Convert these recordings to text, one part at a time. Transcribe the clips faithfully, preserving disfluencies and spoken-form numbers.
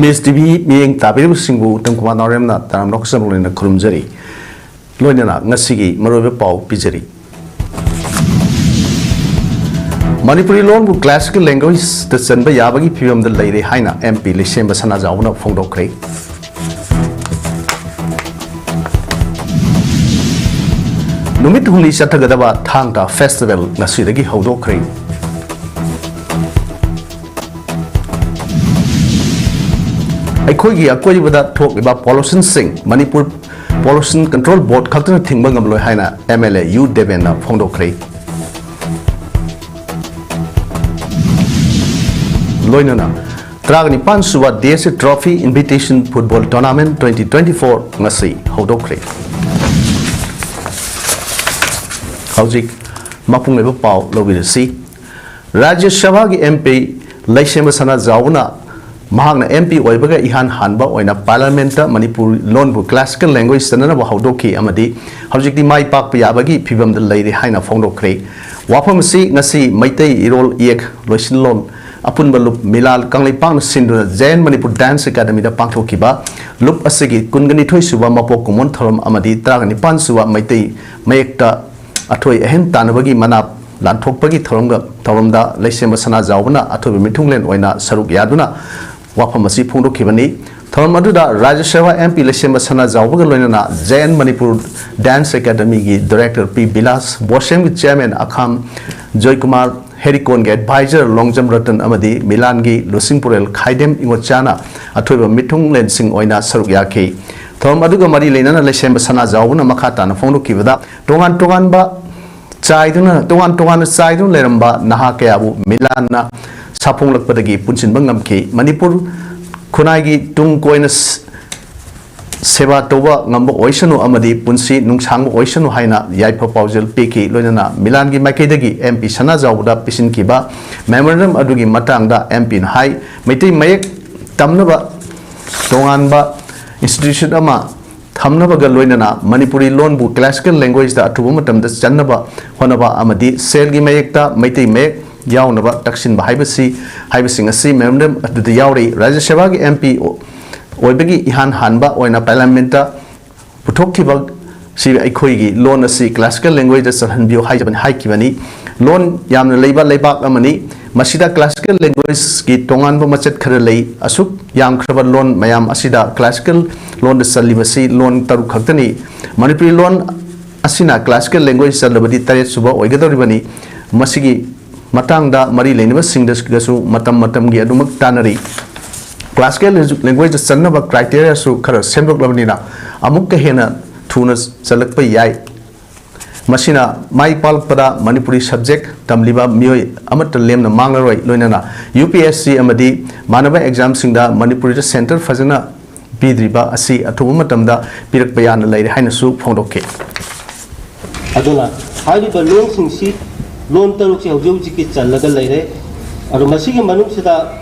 ꯃꯤꯁ T V ꯃꯤꯠꯌꯦꯡ ꯇꯥꯕꯤꯔꯤꯕꯁꯤꯡꯕꯨ ꯎꯇꯝ ꯀꯨꯃꯥꯔ ꯅꯥꯎꯔꯦꯝꯅ ꯇꯔꯥꯝꯅ ꯑꯣꯛꯆꯕ ꯂꯣꯏꯅ ꯈꯨꯔꯨꯝꯖꯔꯤ꯫ ꯂꯣꯏꯅꯅ ꯉꯁꯤꯒꯤ ꯃꯔꯨꯑꯣꯏꯕ ꯄꯥꯎ ꯄꯤꯖꯔꯤ꯫ ꯃꯅꯤꯄꯨꯔꯤ ꯂꯣꯟꯕꯨ classical languageꯇ ꯆꯟꯕ ꯌꯥꯕꯒꯤ ꯐꯤꯕꯝꯗ ꯂꯩꯔꯦ ꯍꯥꯏꯅ ꯑꯦꯝ ꯄꯤ ꯂꯩꯁꯦꯝꯕ ꯁꯅꯥꯖꯥꯎꯕꯅ ꯐꯣꯡꯗꯣꯛꯈ꯭ꯔꯦ꯫ ꯅꯨꯃꯤꯠ ꯍꯨꯝꯅꯤ ꯆꯠꯊꯒꯗꯕ ꯊꯥꯡ ꯇꯥ ꯐꯦꯁꯇꯤꯚꯦꯜ ꯉꯁꯤꯗꯒꯤ ꯍꯧꯗꯣꯛꯈ꯭ꯔꯦ꯫ ꯑꯩꯈꯣꯏꯒꯤ ꯑꯀꯣꯏꯕꯗ ꯊꯣꯛꯂꯤꯕ ꯄꯣꯂꯨꯁꯟꯁꯤꯡ ꯃꯅꯤꯄꯨꯔ ꯄꯣꯂꯨꯁꯟ ꯀꯟꯇ꯭ꯔꯣꯜ ꯕꯣꯔꯗ ꯈꯛꯇꯅ ꯊꯤꯡꯕ ꯉꯝꯂꯣꯏ ꯍꯥꯏꯅ ꯑꯦꯝ ꯑꯦꯜ ꯑꯦ ꯌꯨ ꯗꯦꯕꯦꯟꯅ ꯐꯣꯡꯗꯣꯛꯈ꯭ꯔꯦ꯫ ꯂꯣꯏꯅꯅ ꯇꯔꯥꯅꯤꯄꯥꯟ ꯁꯨꯕ D S A trophy invitation football tournament twenty twenty four ꯉꯁꯤ ꯍꯧꯗꯣꯛꯈ꯭ꯔꯦ꯫ ꯍꯧꯖꯤꯛ ꯃꯄꯨꯡ ꯑꯣꯏꯕ ꯄꯥꯎ ꯂꯧꯕꯤꯔꯁꯤ꯫ ꯔꯥꯖ꯭ꯌ ꯁꯚꯥꯒꯤ ꯑꯦꯝ ꯄꯤ ꯂꯩꯁꯦꯝꯕ ꯁꯅꯥꯖꯥꯎꯕꯅ ꯃꯍꯥꯛꯅ ꯑꯦꯝ ꯄꯤ ꯑꯣꯏꯕꯒ ꯏꯍꯥꯟ ꯍꯥꯟꯕ ꯑꯣꯏꯅ ꯄꯥꯔꯂꯤꯌꯥꯃꯦꯟꯠꯇ ꯃꯅꯤꯄꯨꯔ ꯂꯣꯟꯕꯨ classical language ꯆꯟꯅꯅꯕ ꯍꯧꯗꯣꯛꯈꯤ ꯑꯃꯗꯤ ꯍꯧꯖꯤꯛꯇꯤ ꯃꯥꯏ ꯄꯥꯛꯄ ꯌꯥꯕꯒꯤ ꯐꯤꯕꯝꯗ ꯂꯩꯔꯦ ꯍꯥꯏꯅ ꯐꯣꯡꯗꯣꯛꯈ꯭ꯔꯦ꯫ ꯋꯥꯐꯝ ꯑꯁꯤ ꯉꯁꯤ ꯃꯩꯇꯩ ꯏꯔꯣꯜ ꯏꯌꯦꯛ ꯂꯣꯏꯁꯤꯟꯂꯣꯟ ꯑꯄꯨꯟꯕ ꯂꯨꯞ ꯃꯤꯂꯥꯜ ꯀꯪꯂꯩꯄꯥꯛꯅ ꯁꯤꯟꯗꯨꯅ ꯖꯌꯟ ꯃꯅꯤꯄꯨꯔ ꯗꯥꯟꯁ ꯑꯦꯀꯥꯗꯃꯤꯗ ꯄꯥꯡꯊꯣꯛꯈꯤꯕ ꯂꯨꯞ ꯑꯁꯤꯒꯤ ꯀꯨꯟꯒ ꯅꯤꯊꯣꯏ ꯁꯨꯕ ꯃꯄꯣꯛ ꯀꯨꯝꯑꯣꯟ ꯊꯧꯔꯝ ꯑꯃꯗꯤ ꯇꯔꯥꯅꯤꯄꯥꯟ ꯁꯨꯕ ꯃꯩꯇꯩ ꯃꯌꯦꯛꯇ ꯑꯊꯣꯏ ꯑꯍꯦꯟ ꯇꯥꯟꯅꯕꯒꯤ ꯃꯅꯥ ꯂꯥꯟꯊꯣꯛꯄꯒꯤ ꯊꯧꯔꯝꯒ, ꯊꯧꯔꯝꯗ ꯂꯩꯁꯦꯝꯕ ꯁꯅꯥꯖꯥꯎꯕꯅ ꯑꯊꯣꯏꯕ ꯃꯤꯊꯨꯡꯂꯦꯟ ꯑꯣꯏꯅ ꯁꯔꯨꯛ ꯌꯥꯗꯨꯅ ꯋꯥꯐꯝ ꯑꯁꯤ ꯐꯣꯡꯗꯣꯛꯈꯤꯕꯅꯤ꯫ ꯊꯧꯔꯝ ꯑꯗꯨꯗ ꯔꯥꯖ꯭ꯌ ꯁꯚꯥ ꯑꯦꯝ ꯄꯤ ꯂꯩꯁꯦꯝꯕ ꯁꯅꯥꯖꯥꯎꯕꯒ ꯂꯣꯏꯅꯅ ꯖꯌꯟ ꯃꯅꯤꯄꯨꯔ ꯗꯥꯟꯁ ꯑꯦꯀꯥꯗꯃꯤꯒꯤ ꯗꯥꯏꯔꯦꯛꯇꯔ ꯄꯤ villas, ꯕꯣꯔꯁꯦꯝꯒꯤ chairman ꯑꯈꯥꯝ Joykumar, ꯍꯦꯔꯤꯀꯣꯟꯒꯤ adviser Longjam Ratan ꯑꯃꯗꯤ ꯃꯤꯂꯥꯟꯒꯤ ꯂꯨꯆꯤꯡꯄꯨꯔꯦꯜ ꯈꯥꯏꯗꯦꯝ ꯏꯉꯣꯆꯥꯅ ꯑꯊꯣꯏꯕ ꯃꯤꯊꯨꯡꯂꯦꯟꯁꯤꯡ ꯑꯣꯏꯅ ꯁꯔꯨꯛ ꯌꯥꯈꯤ꯫ ꯊꯧꯔꯝ ꯑꯗꯨꯒ ꯃꯔꯤ ꯂꯩꯅꯅ ꯂꯩꯁꯦꯝꯕ ꯁꯅꯥꯖꯥꯎꯕꯅ ꯃꯈꯥ ꯇꯥꯅ ꯐꯣꯡꯗꯣꯛꯈꯤꯕꯗ, ꯇꯣꯉꯥꯟ ꯇꯣꯉꯥꯟꯕ ꯆꯥꯏꯗꯨꯅ, ꯇꯣꯉꯥꯟ ꯇꯣꯉꯥꯟꯅ ꯆꯥꯏꯗꯨꯅ ꯂꯩꯔꯝꯕ ꯅꯍꯥ ꯀꯌꯥꯕꯨ ꯃꯤꯂꯥꯟꯅ ꯁꯥꯐꯣꯡꯂꯛꯄꯗꯒꯤ ꯄꯨꯟꯁꯤꯟꯕ ꯉꯝꯈꯤ꯫ ꯃꯅꯤꯄꯨꯔ ꯈꯨꯟꯅꯥꯏꯒꯤ ꯇꯨꯡ ꯀꯣꯏꯅ ꯁ-, ꯁꯦꯕꯥ ꯇꯧꯕ ꯉꯝꯕ ꯑꯣꯏꯁꯅꯨ ꯑꯃꯗꯤ ꯄꯨꯟꯁꯤ ꯅꯨꯡꯁꯥꯡꯕ ꯑꯣꯏꯁꯅꯨ ꯍꯥꯏꯅ ꯌꯥꯏꯐ ꯄꯥꯎꯖꯦꯜ ꯄꯤꯈꯤ꯫ ꯂꯣꯏꯅꯅ ꯃꯤꯂꯥꯟꯒꯤ ꯃꯥꯏꯀꯩꯗꯒꯤ ꯑꯦꯝ ꯄꯤ ꯁꯅꯥꯖꯥꯎꯕꯗ ꯄꯤꯁꯤꯟꯈꯤꯕ memorandum ꯑꯗꯨꯒꯤ ꯃꯇꯥꯡꯗ ꯑꯦꯝ ꯄꯤꯅ ꯍꯥꯏ, ꯃꯩꯇꯩ ꯃꯌꯦꯛ ꯇꯝꯅꯕ ꯇꯣꯉꯥꯟꯕ institution ꯑꯃ ꯊꯝꯅꯕꯒ ꯂꯣꯏꯅꯅ ꯃꯅꯤꯄꯨꯔꯤ ꯂꯣꯟꯕꯨ classical languageꯇ ꯑꯊꯨꯕ ꯃꯇꯝꯗ ꯆꯟꯅꯕ ꯍꯣꯠꯅꯕ ꯑꯃꯗꯤ ꯁꯦꯜꯒꯤ ꯃꯌꯦꯛꯇ ꯃꯩꯇꯩ ꯃꯌꯦꯛ ꯌꯥꯎꯅꯕ ꯇꯛꯁꯤꯟꯕ ꯍꯥꯏꯕꯁꯤ, ꯍꯥꯏꯕꯁꯤꯡ ꯑꯁꯤ memorandum ꯑꯗꯨꯗ ꯌꯥꯎꯔꯤ꯫ ꯔꯥꯖ꯭ꯌ ꯁꯚꯥꯒꯤ M P ꯑꯣꯏꯕꯒꯤ ꯏꯍꯥꯟ ꯍꯥꯟꯕ ꯑꯣꯏꯅ Parliament ꯇ ꯄꯨꯊꯣꯛꯈꯤꯕ ꯁꯤ ꯑꯩꯈꯣꯏꯒꯤ ꯂꯣꯟ ꯑꯁꯤ classical language ꯇ ꯆꯜꯍꯟꯕꯤꯌꯨ ꯍꯥꯏꯖꯕꯅꯤ, ꯍꯥꯏꯈꯤꯕꯅꯤ꯫ ꯂꯣꯟ ꯌꯥꯝꯅ ꯂꯩꯕ ꯂꯩꯕꯥꯛ ꯑꯃꯅꯤ꯫ ꯃꯁꯤꯗ classical language ꯀꯤ ꯇꯣꯉꯥꯟꯕ ꯃꯆꯠ ꯈꯔ ꯂꯩ꯫ ꯑꯁꯨꯛ ꯌꯥꯝꯈ꯭ꯔꯕ ꯂꯣꯟ ꯃꯌꯥꯝ ꯑꯁꯤꯗ classical ꯂꯣꯟꯗ ꯆꯜꯂꯤꯕꯁꯤ ꯂꯣꯟ ꯇꯔꯨꯛ ꯈꯛꯇꯅꯤ꯫ ꯃꯅꯤꯄꯨꯔꯤ ꯂꯣꯟ ꯑꯁꯤꯅ classical language ꯆꯜꯂꯕꯗꯤ ꯇꯔꯦꯠ ꯁꯨꯕ ꯑꯣꯏꯒꯗꯧꯔꯤꯕꯅꯤ꯫ ꯃꯁꯤꯒꯤ ꯃꯇꯥꯡꯗ ꯃꯔꯤ ꯂꯩꯅꯕꯁꯤꯡꯗꯁꯨ ꯃꯇꯝ ꯃꯇꯝꯒꯤ ꯑꯗꯨꯃꯛ ꯇꯥꯟꯅꯔꯤ꯫ Classical language ꯆꯟꯅꯕ criteria ꯁꯨ ꯈꯔ ꯁꯦꯝꯗꯣꯛꯂꯕꯅꯤꯅ ꯑꯃꯨꯛꯀ ꯍꯦꯟꯅ ꯊꯨꯅ ꯆꯜꯂꯛꯄ ꯌꯥꯏ꯫ ꯃꯁꯤꯅ ꯃꯥꯏ ꯄꯥꯛꯂꯛꯄꯗ ꯃꯅꯤꯄꯨꯔꯤ subject ꯇꯝꯂꯤꯕ ꯃꯤꯑꯣꯏ ꯑꯃꯠꯇ ꯂꯦꯝꯅ ꯃꯥꯡꯂꯔꯣꯏ, ꯂꯣꯏꯅꯅ U P S C ꯑꯃꯗꯤ ꯃꯥꯟꯅꯕ exam ꯁꯤꯡꯗ ꯃꯅꯤꯄꯨꯔꯤꯗ center ꯐꯖꯅ ꯄꯤꯗ꯭ꯔꯤꯕ ꯑꯁꯤ ꯑꯊꯨꯕ ꯃꯇꯝꯗ ꯄꯤꯔꯛꯄ ꯌꯥꯅ ꯂꯩꯔꯦ ꯍꯥꯏꯅꯁꯨ ꯐꯣꯡꯗꯣꯛꯈꯤ꯫ ꯑꯗꯨꯅ ꯍꯥꯏꯔꯤꯕ ꯂꯣꯟꯁꯤꯡꯁꯤ, ꯂꯣꯟ ꯇꯔꯨꯛꯁꯤ ꯍꯧꯖꯤꯛ ꯍꯧꯖꯤꯛꯀꯤ ꯆꯜꯂꯒ ꯂꯩꯔꯦ꯫ ꯑꯗꯣ ꯃꯁꯤꯒꯤ ꯃꯅꯨꯡꯁꯤꯗ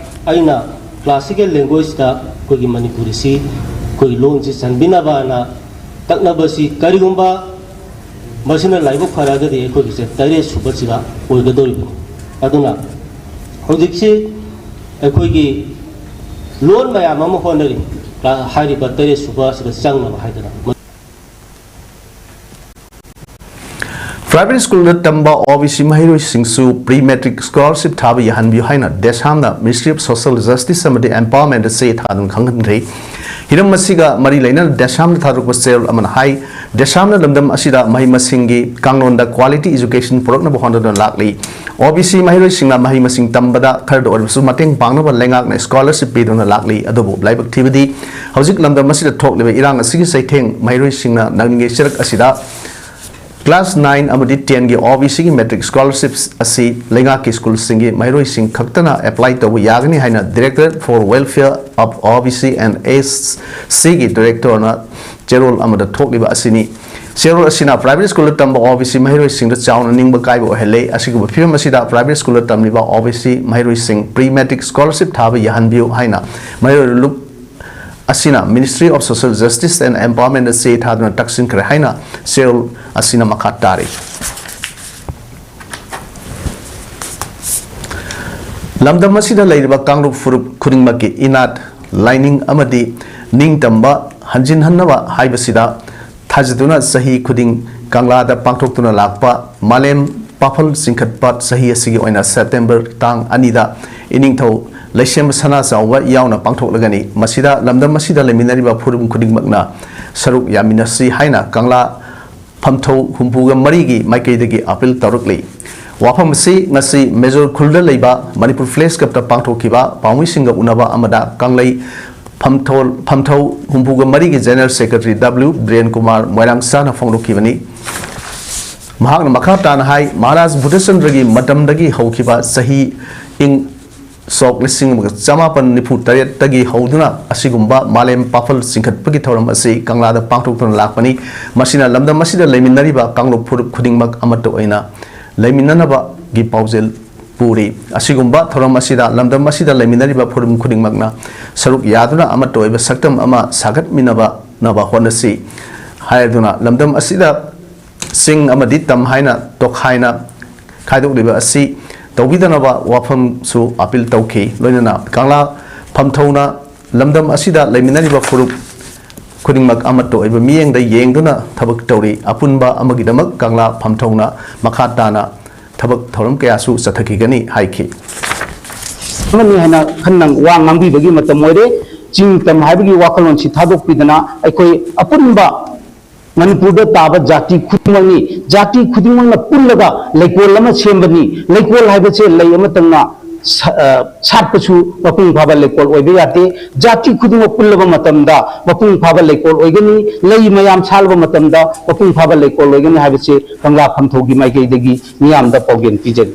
ꯑꯩꯅ classical language ꯇ ꯑꯩꯈꯣꯏꯒꯤ ꯃꯅꯤꯄꯨꯔꯤꯁꯤ, ꯑꯩꯈꯣꯏꯒꯤ ꯂꯣꯟꯁꯤ ꯆꯟꯕꯤꯅꯕꯅ ꯇꯛꯅꯕꯁꯤ, ꯀꯔꯤꯒꯨꯝꯕ ꯃꯁꯤꯅ ꯂꯥꯏꯕꯛ ꯐꯔꯒꯗꯤ ꯑꯩꯈꯣꯏꯒꯤꯁꯦ ꯇꯔꯦꯠ ꯁꯨꯕꯁꯤꯗ ꯑꯣꯏꯒꯗꯧꯔꯤꯕꯅꯤ꯫ ꯑꯗꯨꯅ ꯍꯧꯖꯤꯛꯁꯤ ꯑꯩꯈꯣꯏꯒꯤ ꯂꯣꯟ ꯃꯌꯥꯝ ꯑꯃ ꯍꯣꯠꯅꯔꯤ, ꯍꯥꯏꯔꯤꯕ ꯇꯔꯦꯠ ꯁꯨꯕ ꯑꯁꯤꯗ ꯆꯪꯅꯕ ꯍꯥꯏꯗꯅ꯫ Private school ꯗ ꯇꯝꯕ O B C ꯃꯍꯩꯔꯣꯏꯁꯤꯡꯁꯨ pre matric scholarship ꯊꯥꯕ ꯌꯥꯍꯟꯕꯤꯌꯨ ꯍꯥꯏꯅ DESAM ꯅ Ministry of Social Justice ꯑꯃꯗꯤ Empowerment ꯗ ꯆꯦ ꯊꯥꯗꯨꯅ ꯈꯪꯍꯟꯈ꯭ꯔꯦ꯫ ꯍꯤꯔꯝ ꯑꯁꯤꯒ ꯃꯔꯤ ꯂꯩꯅꯅ DESAM ꯅ ꯊꯥꯗꯣꯔꯛꯄ ꯆꯦꯔꯣꯜ ꯑꯃꯅ ꯍꯥꯏ, DESAM ꯅ ꯂꯝꯗꯝ ꯑꯁꯤꯗ ꯃꯍꯩ ꯃꯁꯤꯡꯒꯤ ꯀꯥꯡꯂꯣꯟꯗ quality education ꯄꯨꯔꯛꯅꯕ ꯍꯣꯠꯅꯗꯨꯅ ꯂꯥꯛꯂꯤ꯫ O B C ꯃꯍꯩꯔꯣꯏꯁꯤꯡꯅ ꯃꯍꯩ ꯃꯁꯤꯡ ꯇꯝꯕꯗ ꯈꯔꯗ ꯑꯣꯏꯔꯕꯁꯨ ꯃꯇꯦꯡ ꯄꯥꯡꯅꯕ ꯂꯩꯉꯥꯛꯅ scholarship ꯄꯤꯗꯨꯅ ꯂꯥꯛꯂꯤ꯫ ꯑꯗꯨꯕꯨ ꯂꯥꯏꯕꯛ ꯊꯤꯕꯗꯤ ꯍꯧꯖꯤꯛ ꯂꯝꯗꯝ ꯑꯁꯤꯗ ꯊꯣꯛꯂꯤꯕ ꯏꯔꯥꯡ ꯑꯁꯤꯒꯤ ꯆꯩꯊꯦꯡ ꯃꯍꯩꯔꯣꯏꯁꯤꯡꯅ ꯅꯪꯂꯤꯉꯩ ꯆꯔꯛ ꯑꯁꯤꯗ class nine ꯑꯃꯗꯤ ten ꯒꯤ O B C ꯒꯤ matric scholarship ꯑꯁꯤ ꯂꯩꯉꯥꯛꯀꯤ school ꯁꯤꯡꯒꯤ ꯃꯍꯩꯔꯣꯏꯁꯤꯡ ꯈꯛꯇꯅ apply ꯇꯧꯕ ꯌꯥꯒꯅꯤ ꯍꯥꯏꯅ Directorate for Welfare of O B C and S C ꯒꯤ director ꯅ ꯆꯦꯔꯣꯜ ꯑꯃꯗ ꯊꯣꯛꯂꯤꯕ ꯑꯁꯤꯅꯤ꯫ ꯆꯦꯔꯣꯜ ꯑꯁꯤꯅ private school ꯗ ꯇꯝꯕ O B C ꯃꯍꯩꯔꯣꯏꯁꯤꯡꯗ ꯆꯥꯎꯅ ꯅꯤꯡꯕ ꯀꯥꯏꯕ ꯑꯣꯏꯍꯜꯂꯦ꯫ ꯑꯁꯤꯒꯨꯝꯕ ꯐꯤꯕꯝ ꯑꯁꯤꯗ private school ꯗ ꯇꯝꯂꯤꯕ O B C ꯃꯍꯩꯔꯣꯏꯁꯤꯡ pre matric scholarship ꯊꯥꯕ ꯌꯥꯍꯟꯕꯤꯌꯨ ꯍꯥꯏꯅ ꯃꯍꯩꯔꯣꯏ ꯂꯨꯞ ꯑꯁꯤꯅ Ministry of Social Justice and Empowerment ꯗ ꯆꯦ ꯊꯥꯗꯨꯅ ꯇꯛꯁꯤꯟꯈ꯭ꯔꯦ ꯍꯥꯏꯅ ꯆꯦꯔꯣꯜ ꯑꯁꯤꯅ ꯃꯈꯥ ꯇꯥꯔꯤ꯫ ꯂꯝꯗꯝ ꯑꯁꯤꯗ ꯂꯩꯔꯤꯕ ꯀꯥꯡꯂꯨꯞ ꯐꯨꯔꯨꯞ ꯈꯨꯗꯤꯡꯃꯛꯀꯤ ꯏꯅꯥꯠ, ꯂꯥꯏꯅꯤꯡ ꯑꯃꯗꯤ ꯅꯤꯡꯇꯝꯕ ꯍꯟꯖꯤꯟꯍꯟꯅꯕ ꯍꯥꯏꯕꯁꯤꯗ ꯊꯥꯖꯗꯨꯅ ꯆꯍꯤ ꯈꯨꯗꯤꯡ ꯀꯪꯂꯥꯗ ꯄꯥꯡꯊꯣꯛꯇꯨꯅ ꯂꯥꯛꯄ ꯃꯥꯂꯦꯝ ꯄꯥꯐꯜ ꯆꯤꯡꯈꯠꯄ ꯆꯍꯤ ꯑꯁꯤꯒꯤ ꯑꯣꯏꯅ ꯁꯦꯞꯇꯦꯝꯕꯔ ꯇꯥꯡ ꯑꯅꯤꯗ ꯏꯅꯤꯡꯊꯧ ꯂꯩꯁꯦꯝꯕ ꯁꯅꯥ ꯆꯥꯎꯕ ꯌꯥꯎꯅ ꯄꯥꯡꯊꯣꯛꯂꯒꯅꯤ꯫ ꯃꯁꯤꯗ ꯂꯝꯗꯝ ꯑꯁꯤꯗ ꯂꯩꯃꯤꯟꯅꯔꯤꯕ ꯐꯨꯔꯨꯞ ꯈꯨꯗꯤꯡꯃꯛꯅ ꯁꯔꯨꯛ ꯌꯥꯃꯤꯟꯅꯁꯤ ꯍꯥꯏꯅ ꯀꯪꯂꯥ ꯐꯝꯊꯧ ꯍꯨꯝꯐꯨꯒ ꯃꯔꯤꯒꯤ ꯃꯥꯏꯀꯩꯗꯒꯤ ꯑꯥꯄꯤꯜ ꯇꯧꯔꯛꯂꯤ꯫ ꯋꯥꯐꯝ ꯑꯁꯤ ꯉꯁꯤ ꯃꯦꯖꯣꯔ ꯈꯨꯜꯗ ꯂꯩꯕ ꯃꯅꯤꯄꯨꯔ ꯐ꯭ꯂꯦꯁ ꯀꯞꯇ ꯄꯥꯡꯊꯣꯛꯈꯤꯕ ꯄꯥꯎꯃꯤꯁꯤꯡꯒ ꯎꯅꯕ ꯑꯃꯗ ꯀꯪꯂꯩ ꯐꯝꯊꯧ ꯐꯝꯊꯧ ꯍꯨꯝꯐꯨꯒ ꯃꯔꯤꯒꯤ general secretary W Biren Kumar ꯃꯣꯏꯔꯥꯡꯆꯥꯅ ꯐꯣꯡꯗꯣꯛꯈꯤꯕꯅꯤ꯫ ꯃꯍꯥꯛꯅ ꯃꯈꯥ ꯇꯥꯅ ꯍꯥꯏ, ꯃꯍꯥꯔꯥꯖ ꯕꯨꯙꯆꯟꯗ꯭ꯔꯒꯤ ꯃꯇꯝꯗꯒꯤ ꯍꯧꯈꯤꯕ ꯆꯍꯤ ꯏꯪ ꯁꯣꯛ ꯂꯤꯁꯤꯡ ꯑꯃꯒ ꯆꯃꯥꯄꯟ ꯅꯤꯐꯨ ꯇꯔꯦꯠꯇꯒꯤ ꯍꯧꯗꯨꯅ ꯑꯁꯤꯒꯨꯝꯕ ꯃꯥꯂꯦꯝ ꯄꯥꯐꯜ ꯆꯤꯡꯈꯠꯄꯒꯤ ꯊꯧꯔꯝ ꯑꯁꯤ ꯀꯪꯂꯥꯗ ꯄꯥꯡꯊꯣꯛꯇꯨꯅ ꯂꯥꯛꯄꯅꯤ꯫ ꯃꯁꯤꯅ ꯂꯝꯗꯝ ꯑꯁꯤꯗ ꯂꯩꯃꯤꯟꯅꯔꯤꯕ ꯀꯥꯡꯂꯨꯞ ꯐꯨꯔꯨꯞ ꯈꯨꯗꯤꯡꯃꯛ ꯑꯃꯠꯇ ꯑꯣꯏꯅ ꯂꯩꯃꯤꯟꯅꯅꯕꯒꯤ ꯄꯥꯎꯖꯦꯜ ꯄꯨꯔꯤ꯫ ꯑꯁꯤꯒꯨꯝꯕ ꯊꯧꯔꯝ ꯑꯁꯤꯗ ꯂꯝꯗꯝ ꯑꯁꯤꯗ ꯂꯩꯃꯤꯟꯅꯔꯤꯕ ꯐꯨꯔꯨꯞ ꯈꯨꯗꯤꯡꯃꯛꯅ ꯁꯔꯨꯛ ꯌꯥꯗꯨꯅ ꯑꯃꯠꯇ ꯑꯣꯏꯕ ꯁꯛꯇꯝ ꯑꯃ ꯁꯥꯒꯠꯃꯤꯟꯅꯅꯕ ꯍꯣꯠꯅꯁꯤ ꯍꯥꯏꯗꯨꯅ ꯂꯝꯗꯝ ꯑꯁꯤꯗ ꯆꯤꯡ ꯑꯃꯗꯤ ꯇꯝ ꯍꯥꯏꯅ ꯇꯣꯈꯥꯏꯅ ꯈꯥꯏꯗꯣꯛꯂꯤꯕ ꯑꯁꯤ ꯇꯧꯕꯤꯗꯅꯕ ꯋꯥꯐꯝꯁꯨ ꯑꯥꯄꯤꯜ ꯇꯧꯈꯤ꯫ ꯂꯣꯏꯅꯅ ꯀꯪꯂꯥ ꯐꯝꯊꯧꯅ ꯂꯝꯗꯝ ꯑꯁꯤꯗ ꯂꯩꯃꯤꯟꯅꯔꯤꯕ ꯐꯨꯔꯨꯞ ꯈꯨꯗꯤꯡꯃꯛ ꯑꯃꯠꯇ ꯑꯣꯏꯕ ꯃꯤꯠꯌꯦꯡꯗ ꯌꯦꯡꯗꯨꯅ ꯊꯕꯛ ꯇꯧꯔꯤ꯫ ꯑꯄꯨꯟꯕ ꯑꯃꯒꯤꯗꯃꯛ ꯀꯪꯂꯥ ꯐꯝꯊꯧꯅ ꯃꯈꯥ ꯇꯥꯅ ꯊꯕꯛ ꯊꯧꯔꯝ ꯀꯌꯥꯁꯨ ꯆꯠꯊꯈꯤꯒꯅꯤ ꯍꯥꯏꯈꯤ꯫ ꯑꯃꯅꯤ ꯍꯥꯏꯅ ꯈꯟꯅ ꯋꯥ ꯉꯥꯡꯕꯤꯕꯒꯤ ꯃꯇꯝ ꯑꯣꯏꯔꯦ꯫ ꯆꯤꯡ ꯇꯝ ꯍꯥꯏꯕꯒꯤ ꯋꯥꯈꯜꯂꯣꯟꯁꯤ ꯊꯥꯗꯣꯛꯄꯤꯗꯅ ꯑꯩꯈꯣꯏ ꯑꯄꯨꯟꯕ ꯃꯅꯤꯄꯨꯔꯗ ꯇꯥꯕ ꯖꯥꯇꯤ ꯈꯨꯗꯤꯡꯃꯛꯅꯤ꯫ ꯖꯥꯇꯤ ꯈꯨꯗꯤꯡꯃꯛꯅ ꯄꯨꯜꯂꯒ ꯂꯩꯀꯣꯜ ꯑꯃ ꯁꯦꯝꯕꯅꯤ꯫ ꯂꯩꯀꯣꯜ ꯍꯥꯏꯕꯁꯦ ꯂꯩ ꯑꯃꯇꯪꯅ ꯁꯥ-, ꯑ, ꯁꯥꯠꯄꯁꯨ ꯃꯄꯨꯡ ꯐꯥꯕ ꯂꯩꯀꯣꯜ ꯑꯣꯏꯕ ꯌꯥꯗꯦ꯫ ꯖꯥꯇꯤ ꯈꯨꯗꯤꯡꯃꯛ ꯄꯨꯜꯂꯕ ꯃꯇꯝꯗ ꯃꯄꯨꯡ ꯐꯥꯕ ꯂꯩꯀꯣꯜ ꯑꯣꯏꯒꯅꯤ꯫ ꯂꯩ ꯃꯌꯥꯝ ꯁꯥꯠꯂꯕ ꯃꯇꯝꯗ ꯃꯄꯨꯡ ꯐꯥꯕ ꯂꯩꯀꯣꯜ ꯑꯣꯏꯒꯅꯤ ꯍꯥꯏꯕꯁꯦ ꯀꯪꯂꯥ ꯐꯝꯊꯧꯒꯤ ꯃꯥꯏꯀꯩꯗꯒꯤ ꯃꯤꯌꯥꯝꯗ ꯄꯥꯎꯖꯦꯜ ꯄꯤꯖꯔꯤ꯫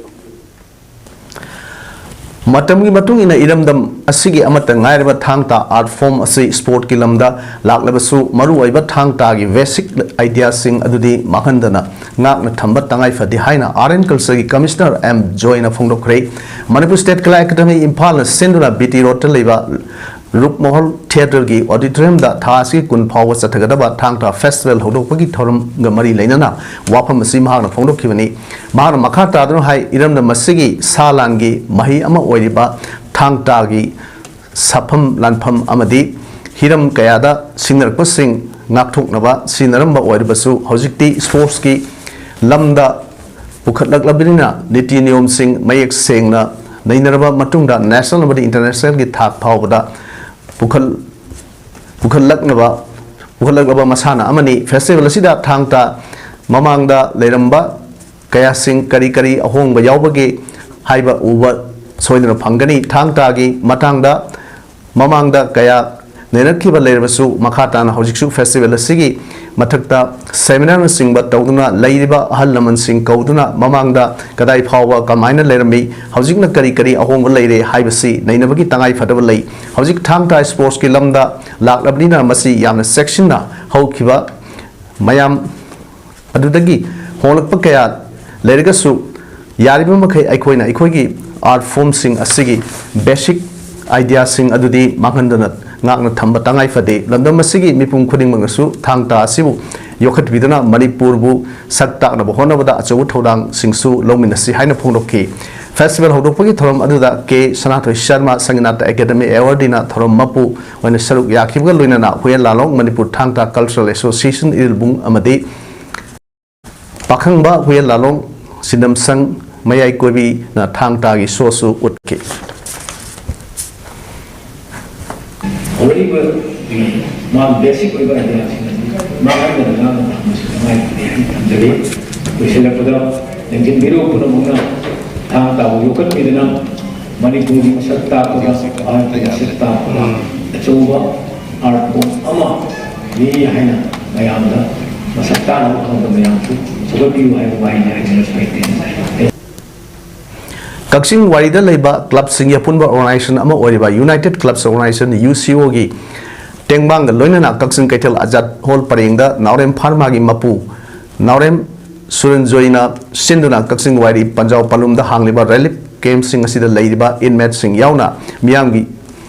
ꯃꯇꯝꯒꯤ ꯃꯇꯨꯡ ꯏꯟꯅ ꯏꯔꯝꯗꯝ ꯑꯁꯤꯒꯤ ꯑꯃꯠꯇ ꯉꯥꯏꯔꯕ ꯊꯥꯡ ꯇꯥ ꯑꯥꯔꯠ ꯐꯣꯝ ꯑꯁꯤ ꯁ꯭ꯄꯣꯔꯠꯀꯤ ꯂꯝꯗ ꯂꯥꯛꯂꯕꯁꯨ, ꯃꯔꯨꯑꯣꯏꯕ ꯊꯥꯡ ꯇꯥꯒꯤ ꯕꯦꯁꯤꯛ ꯑꯥꯏꯗꯤꯌꯥꯁꯤꯡ ꯑꯗꯨꯗꯤ ꯃꯥꯡꯍꯟꯗꯅ ꯉꯥꯛꯅ ꯊꯝꯕ ꯇꯉꯥꯏ ꯐꯗꯦ ꯍꯥꯏꯅ ꯑꯥꯔꯠ ꯑꯦꯟ ꯀꯜꯆꯔꯒꯤ ꯀꯃꯤꯁꯅꯔ ꯑꯦꯝ ꯖꯣꯏꯅ ꯐꯣꯡꯗꯣꯛꯈ꯭ꯔꯦ꯫ ꯃꯅꯤꯄꯨꯔ ꯁ꯭ꯇꯦꯠ ꯀꯂꯥ ꯑꯦꯀꯥꯗꯃꯤ ꯏꯝꯐꯥꯜꯅ ꯁꯤꯟꯗꯨꯅ ꯕꯤ ꯇꯤ ꯔꯣꯗꯇ ꯂꯩꯕ ꯔꯨꯞꯃꯍꯜ ꯊꯤꯌꯦꯇꯔꯒꯤ ꯑꯣꯗꯤꯇꯣꯔꯤꯌꯝꯗ ꯊꯥ ꯑꯁꯤꯒꯤ ꯀꯨꯟ ꯐꯥꯎꯕ ꯆꯠꯊꯒꯗꯕ ꯊꯥꯡ ꯇꯥ ꯐꯦꯁꯇꯤꯚꯦꯜ ꯍꯧꯗꯣꯛꯄꯒꯤ ꯊꯧꯔꯝꯒ ꯃꯔꯤ ꯂꯩꯅꯅ ꯋꯥꯐꯝ ꯑꯁꯤ ꯃꯍꯥꯛꯅ ꯐꯣꯡꯗꯣꯛꯈꯤꯕꯅꯤ꯫ ꯃꯍꯥꯛꯅ ꯃꯈꯥ ꯇꯥꯗꯨꯅ ꯍꯥꯏ, ꯏꯔꯝꯗꯝ ꯑꯁꯤꯒꯤ ꯁꯥ ꯂꯥꯟꯒꯤ ꯃꯍꯩ ꯑꯃ ꯑꯣꯏꯔꯤꯕ ꯊꯥꯡ ꯇꯥꯒꯤ ꯁꯥꯐꯝ ꯂꯥꯟꯐꯝ ꯑꯃꯗꯤ ꯍꯤꯔꯝ ꯀꯌꯥꯗ ꯁꯤꯡꯅꯔꯛꯄꯁꯤꯡ ꯉꯥꯛꯊꯣꯛꯅꯕ ꯁꯤꯖꯤꯟꯅꯔꯝꯕ ꯑꯣꯏꯔꯕꯁꯨ, ꯍꯧꯖꯤꯛꯇꯤ ꯁ꯭ꯄꯣꯔꯠꯁꯀꯤ ꯂꯝꯗ ꯄꯨꯈꯠꯂꯛꯂꯕꯅꯤꯅ, ꯅꯤꯇꯤ ꯅꯤꯌꯣꯝꯁꯤꯡ ꯃꯌꯦꯛ ꯁꯦꯡꯅ ꯅꯩꯅꯔꯕ ꯃꯇꯨꯡꯗ ꯅꯦꯁꯅꯦꯜ ꯑꯃꯗꯤ ꯏꯟꯇꯔꯅꯦꯁꯅꯦꯜꯒꯤ ꯊꯥꯛ ꯐꯥꯎꯕꯗ ꯄꯨꯈꯜ-, ꯄꯨꯈꯠꯂꯛꯅꯕ, ꯄꯨꯈꯠꯂꯛꯂꯕ ꯃꯁꯥꯟꯅ ꯑꯃꯅꯤ꯫ ꯐꯦꯁꯇꯤꯚꯦꯜ ꯑꯁꯤꯗ ꯊꯥꯡ ꯇꯥ ꯃꯃꯥꯡꯗ ꯂꯩꯔꯝꯕ ꯀꯌꯥꯁꯤꯡ ꯀꯔꯤ ꯀꯔꯤ ꯑꯍꯣꯡꯕ ꯌꯥꯎꯕꯒꯦ ꯍꯥꯏꯕ ꯎꯕ ꯁꯣꯏꯗꯅ ꯐꯪꯒꯅꯤ꯫ ꯊꯥꯡ ꯇꯥꯒꯤ ꯃꯇꯥꯡꯗ ꯃꯃꯥꯡꯗ ꯀꯌꯥ ꯅꯩꯅꯔꯛꯈꯤꯕ ꯂꯩꯔꯕꯁꯨ, ꯃꯈꯥ ꯇꯥꯅ ꯍꯧꯖꯤꯛꯁꯨ ꯐꯦꯁꯇꯤꯚꯦꯜ ꯑꯁꯤꯒꯤ ꯃꯊꯛꯇ ꯁꯦꯃꯤꯅꯥꯔꯅꯆꯤꯡꯕ ꯇꯧꯗꯨꯅ, ꯂꯩꯔꯤꯕ ꯑꯍꯜ ꯂꯃꯟꯁꯤꯡ ꯀꯧꯗꯨꯅ, ꯃꯃꯥꯡꯗ ꯀꯗꯥꯏ ꯐꯥꯎꯕ ꯀꯃꯥꯏꯅ ꯂꯩꯔꯝꯃꯤ, ꯍꯧꯖꯤꯛꯅ ꯀꯔꯤ ꯀꯔꯤ ꯑꯍꯣꯡꯕ ꯂꯩꯔꯦ ꯍꯥꯏꯕꯁꯤ ꯅꯩꯅꯕꯒꯤ ꯇꯉꯥꯏ ꯐꯗꯕ ꯂꯩ꯫ ꯍꯧꯖꯤꯛ ꯊꯥꯡ ꯇꯥ ꯁ꯭ꯄꯣꯔꯠꯁꯀꯤ ꯂꯝꯗ ꯂꯥꯛꯂꯕꯅꯤꯅ, ꯃꯁꯤ ꯌꯥꯝꯅ ꯆꯦꯛꯁꯤꯟꯅ ꯍꯧꯈꯤꯕ ꯃꯌꯥꯝ ꯑꯗꯨꯗꯒꯤ ꯍꯣꯡꯂꯛꯄ ꯀꯌꯥ ꯂꯩꯔꯒꯁꯨ, ꯌꯥꯔꯤꯕ ꯃꯈꯩ ꯑꯩꯈꯣꯏꯅ ꯑꯩꯈꯣꯏꯒꯤ ꯑꯥꯔꯠ ꯐꯣꯝꯁꯤꯡ ꯑꯁꯤꯒꯤ ꯕꯦꯁꯤꯛ ꯑꯥꯏꯗꯤꯌꯥꯁꯤꯡ ꯑꯗꯨꯗꯤ ꯃꯥꯡꯍꯟꯗꯅ ꯉꯥꯛꯅ ꯊꯝꯕ ꯇꯉꯥꯏ ꯐꯗꯦ꯫ ꯂꯝꯗꯝ ꯑꯁꯤꯒꯤ ꯃꯤꯄꯨꯝ ꯈꯨꯗꯤꯡꯃꯛꯅꯁꯨ ꯊꯥꯡ ꯇꯥ ꯑꯁꯤꯕꯨ ꯌꯣꯛꯈꯠꯄꯤꯗꯨꯅ ꯃꯅꯤꯄꯨꯔꯕꯨ ꯁꯛ ꯇꯥꯛꯅꯕ ꯍꯣꯠꯅꯕꯗ ꯑꯆꯧꯕ ꯊꯧꯗꯥꯡꯁꯤꯡꯁꯨ ꯂꯧꯃꯤꯟꯅꯁꯤ ꯍꯥꯏꯅ ꯐꯣꯡꯗꯣꯛꯈꯤ꯫ ꯐꯦꯁꯇꯤꯚꯦꯜ ꯍꯧꯗꯣꯛꯄꯒꯤ ꯊꯧꯔꯝ ꯑꯗꯨꯗ ꯀꯦ ꯁꯅꯥꯊꯣꯏ ꯁꯔꯃ, ꯁꯪꯒꯤꯅꯥꯇ ꯑꯦꯀꯥꯗꯦꯃꯤ ꯑꯦꯋꯥꯔꯗꯤꯅ ꯊꯧꯔꯝ ꯃꯄꯨ ꯑꯣꯏꯅ ꯁꯔꯨꯛ ꯌꯥꯈꯤꯕꯒ ꯂꯣꯏꯅꯅ ꯍꯨꯌꯦꯟ ꯂꯥꯂꯣꯡ ꯃꯅꯤꯄꯨꯔ ꯊꯥꯡ ꯇꯥ ꯀꯜꯆꯔꯦꯜ ꯑꯦꯁꯣꯁꯤꯌꯦꯁꯟ ꯏꯔꯤꯜꯕꯨꯡ ꯑꯃꯗꯤ ꯄꯥꯈꯪꯕ ꯍꯨꯌꯦꯟ ꯂꯥꯂꯣꯡ ꯁꯤꯟꯗꯝ ꯁꯪ ꯃꯌꯥꯏ ꯀꯣꯏꯕꯤꯅ ꯊꯥꯡ ꯇꯥꯒꯤ ꯁꯣꯁꯨ ꯎꯠꯈꯤ꯫ ꯑꯔꯤꯕ ꯃꯥ ꯕꯦꯁꯤꯛ ꯑꯣꯏꯕ ꯑꯥꯏꯗꯤꯌꯥꯁꯤꯡ ꯑꯁꯤ ꯃꯥꯡꯍꯟꯗꯅ ꯉꯥꯛꯅ ꯊꯝꯕꯁꯤ ꯇꯉꯥꯏ ꯐꯗꯦ ꯍꯥꯏꯅ ꯊꯝꯖꯒꯦ꯫ ꯂꯣꯏꯁꯤꯜꯂꯛꯄꯗ ꯂꯦꯡꯖꯤꯟꯕꯤꯔꯣ ꯄꯨꯝꯅꯃꯛꯅ ꯊꯥꯡ ꯇꯥꯕꯨ ꯌꯣꯛꯈꯠꯄꯤꯗꯨꯅ ꯃꯅꯤꯄꯨꯔꯒꯤ ꯃꯁꯛ ꯇꯥꯛꯄꯗ, ꯚꯥꯔꯠꯀꯤ ꯃꯁꯛ ꯇꯥꯛꯄꯗ ꯑꯆꯧꯕ ꯑꯥꯔꯠ ꯐꯣꯝ ꯑꯃ ꯂꯩ ꯍꯥꯏꯅ ꯃꯌꯥꯝꯗ ꯃꯁꯛ ꯇꯥꯛꯅꯕ ꯈꯪꯕ ꯃꯌꯥꯝꯁꯨ ꯁꯧꯒꯠꯄꯤꯌꯨ ꯍꯥꯏꯕ ꯋꯥꯍꯩꯅꯤ ꯍꯥꯏꯗꯨꯅ ꯁ꯭ꯋꯥꯏꯗ ꯇꯦꯟꯖꯔꯦ꯫ ꯀꯛꯆꯤꯡ ꯋꯥꯏꯔꯤꯗ ꯂꯩꯕ ꯀ꯭ꯂꯕꯁꯤꯡꯒꯤ ꯑꯄꯨꯟꯕ ꯑꯣꯔꯒꯅꯥꯏꯖꯦꯁꯟ ꯑꯃ ꯑꯣꯏꯔꯤꯕ ꯌꯨꯅꯥꯏꯇꯦꯗ ꯀ꯭ꯂꯕꯁ ꯑꯣꯔꯒꯅꯥꯏꯖꯦꯁꯟ, ꯌꯨ ꯁꯤ ꯑꯣꯒꯤ ꯇꯦꯡꯕꯥꯡꯒ ꯂꯣꯏꯅꯅ ꯀꯛꯆꯤꯡ ꯀꯩꯊꯦꯜ ꯑꯖꯥꯗ ꯍꯣꯜ ꯄꯔꯦꯡꯗ ꯅꯥꯎꯔꯦꯝ ꯐꯥꯔꯃꯥꯒꯤ ꯃꯄꯨ ꯅꯥꯎꯔꯦꯝ ꯁꯨꯔꯟꯖꯣꯏꯅ ꯁꯤꯟꯗꯨꯅ ꯀꯛꯆꯤꯡ ꯋꯥꯏꯔꯤ ꯄꯟꯖꯥꯎ ꯄꯂꯨꯝꯗ ꯍꯥꯡꯂꯤꯕ ꯔꯤꯂꯤꯐ ꯀꯦꯝꯞꯁꯤꯡ ꯑꯁꯤꯗ ꯂꯩꯔꯤꯕ ꯏꯟꯃꯦꯠꯁꯤꯡ ꯌꯥꯎꯅ ꯃꯤꯌꯥꯝꯒꯤ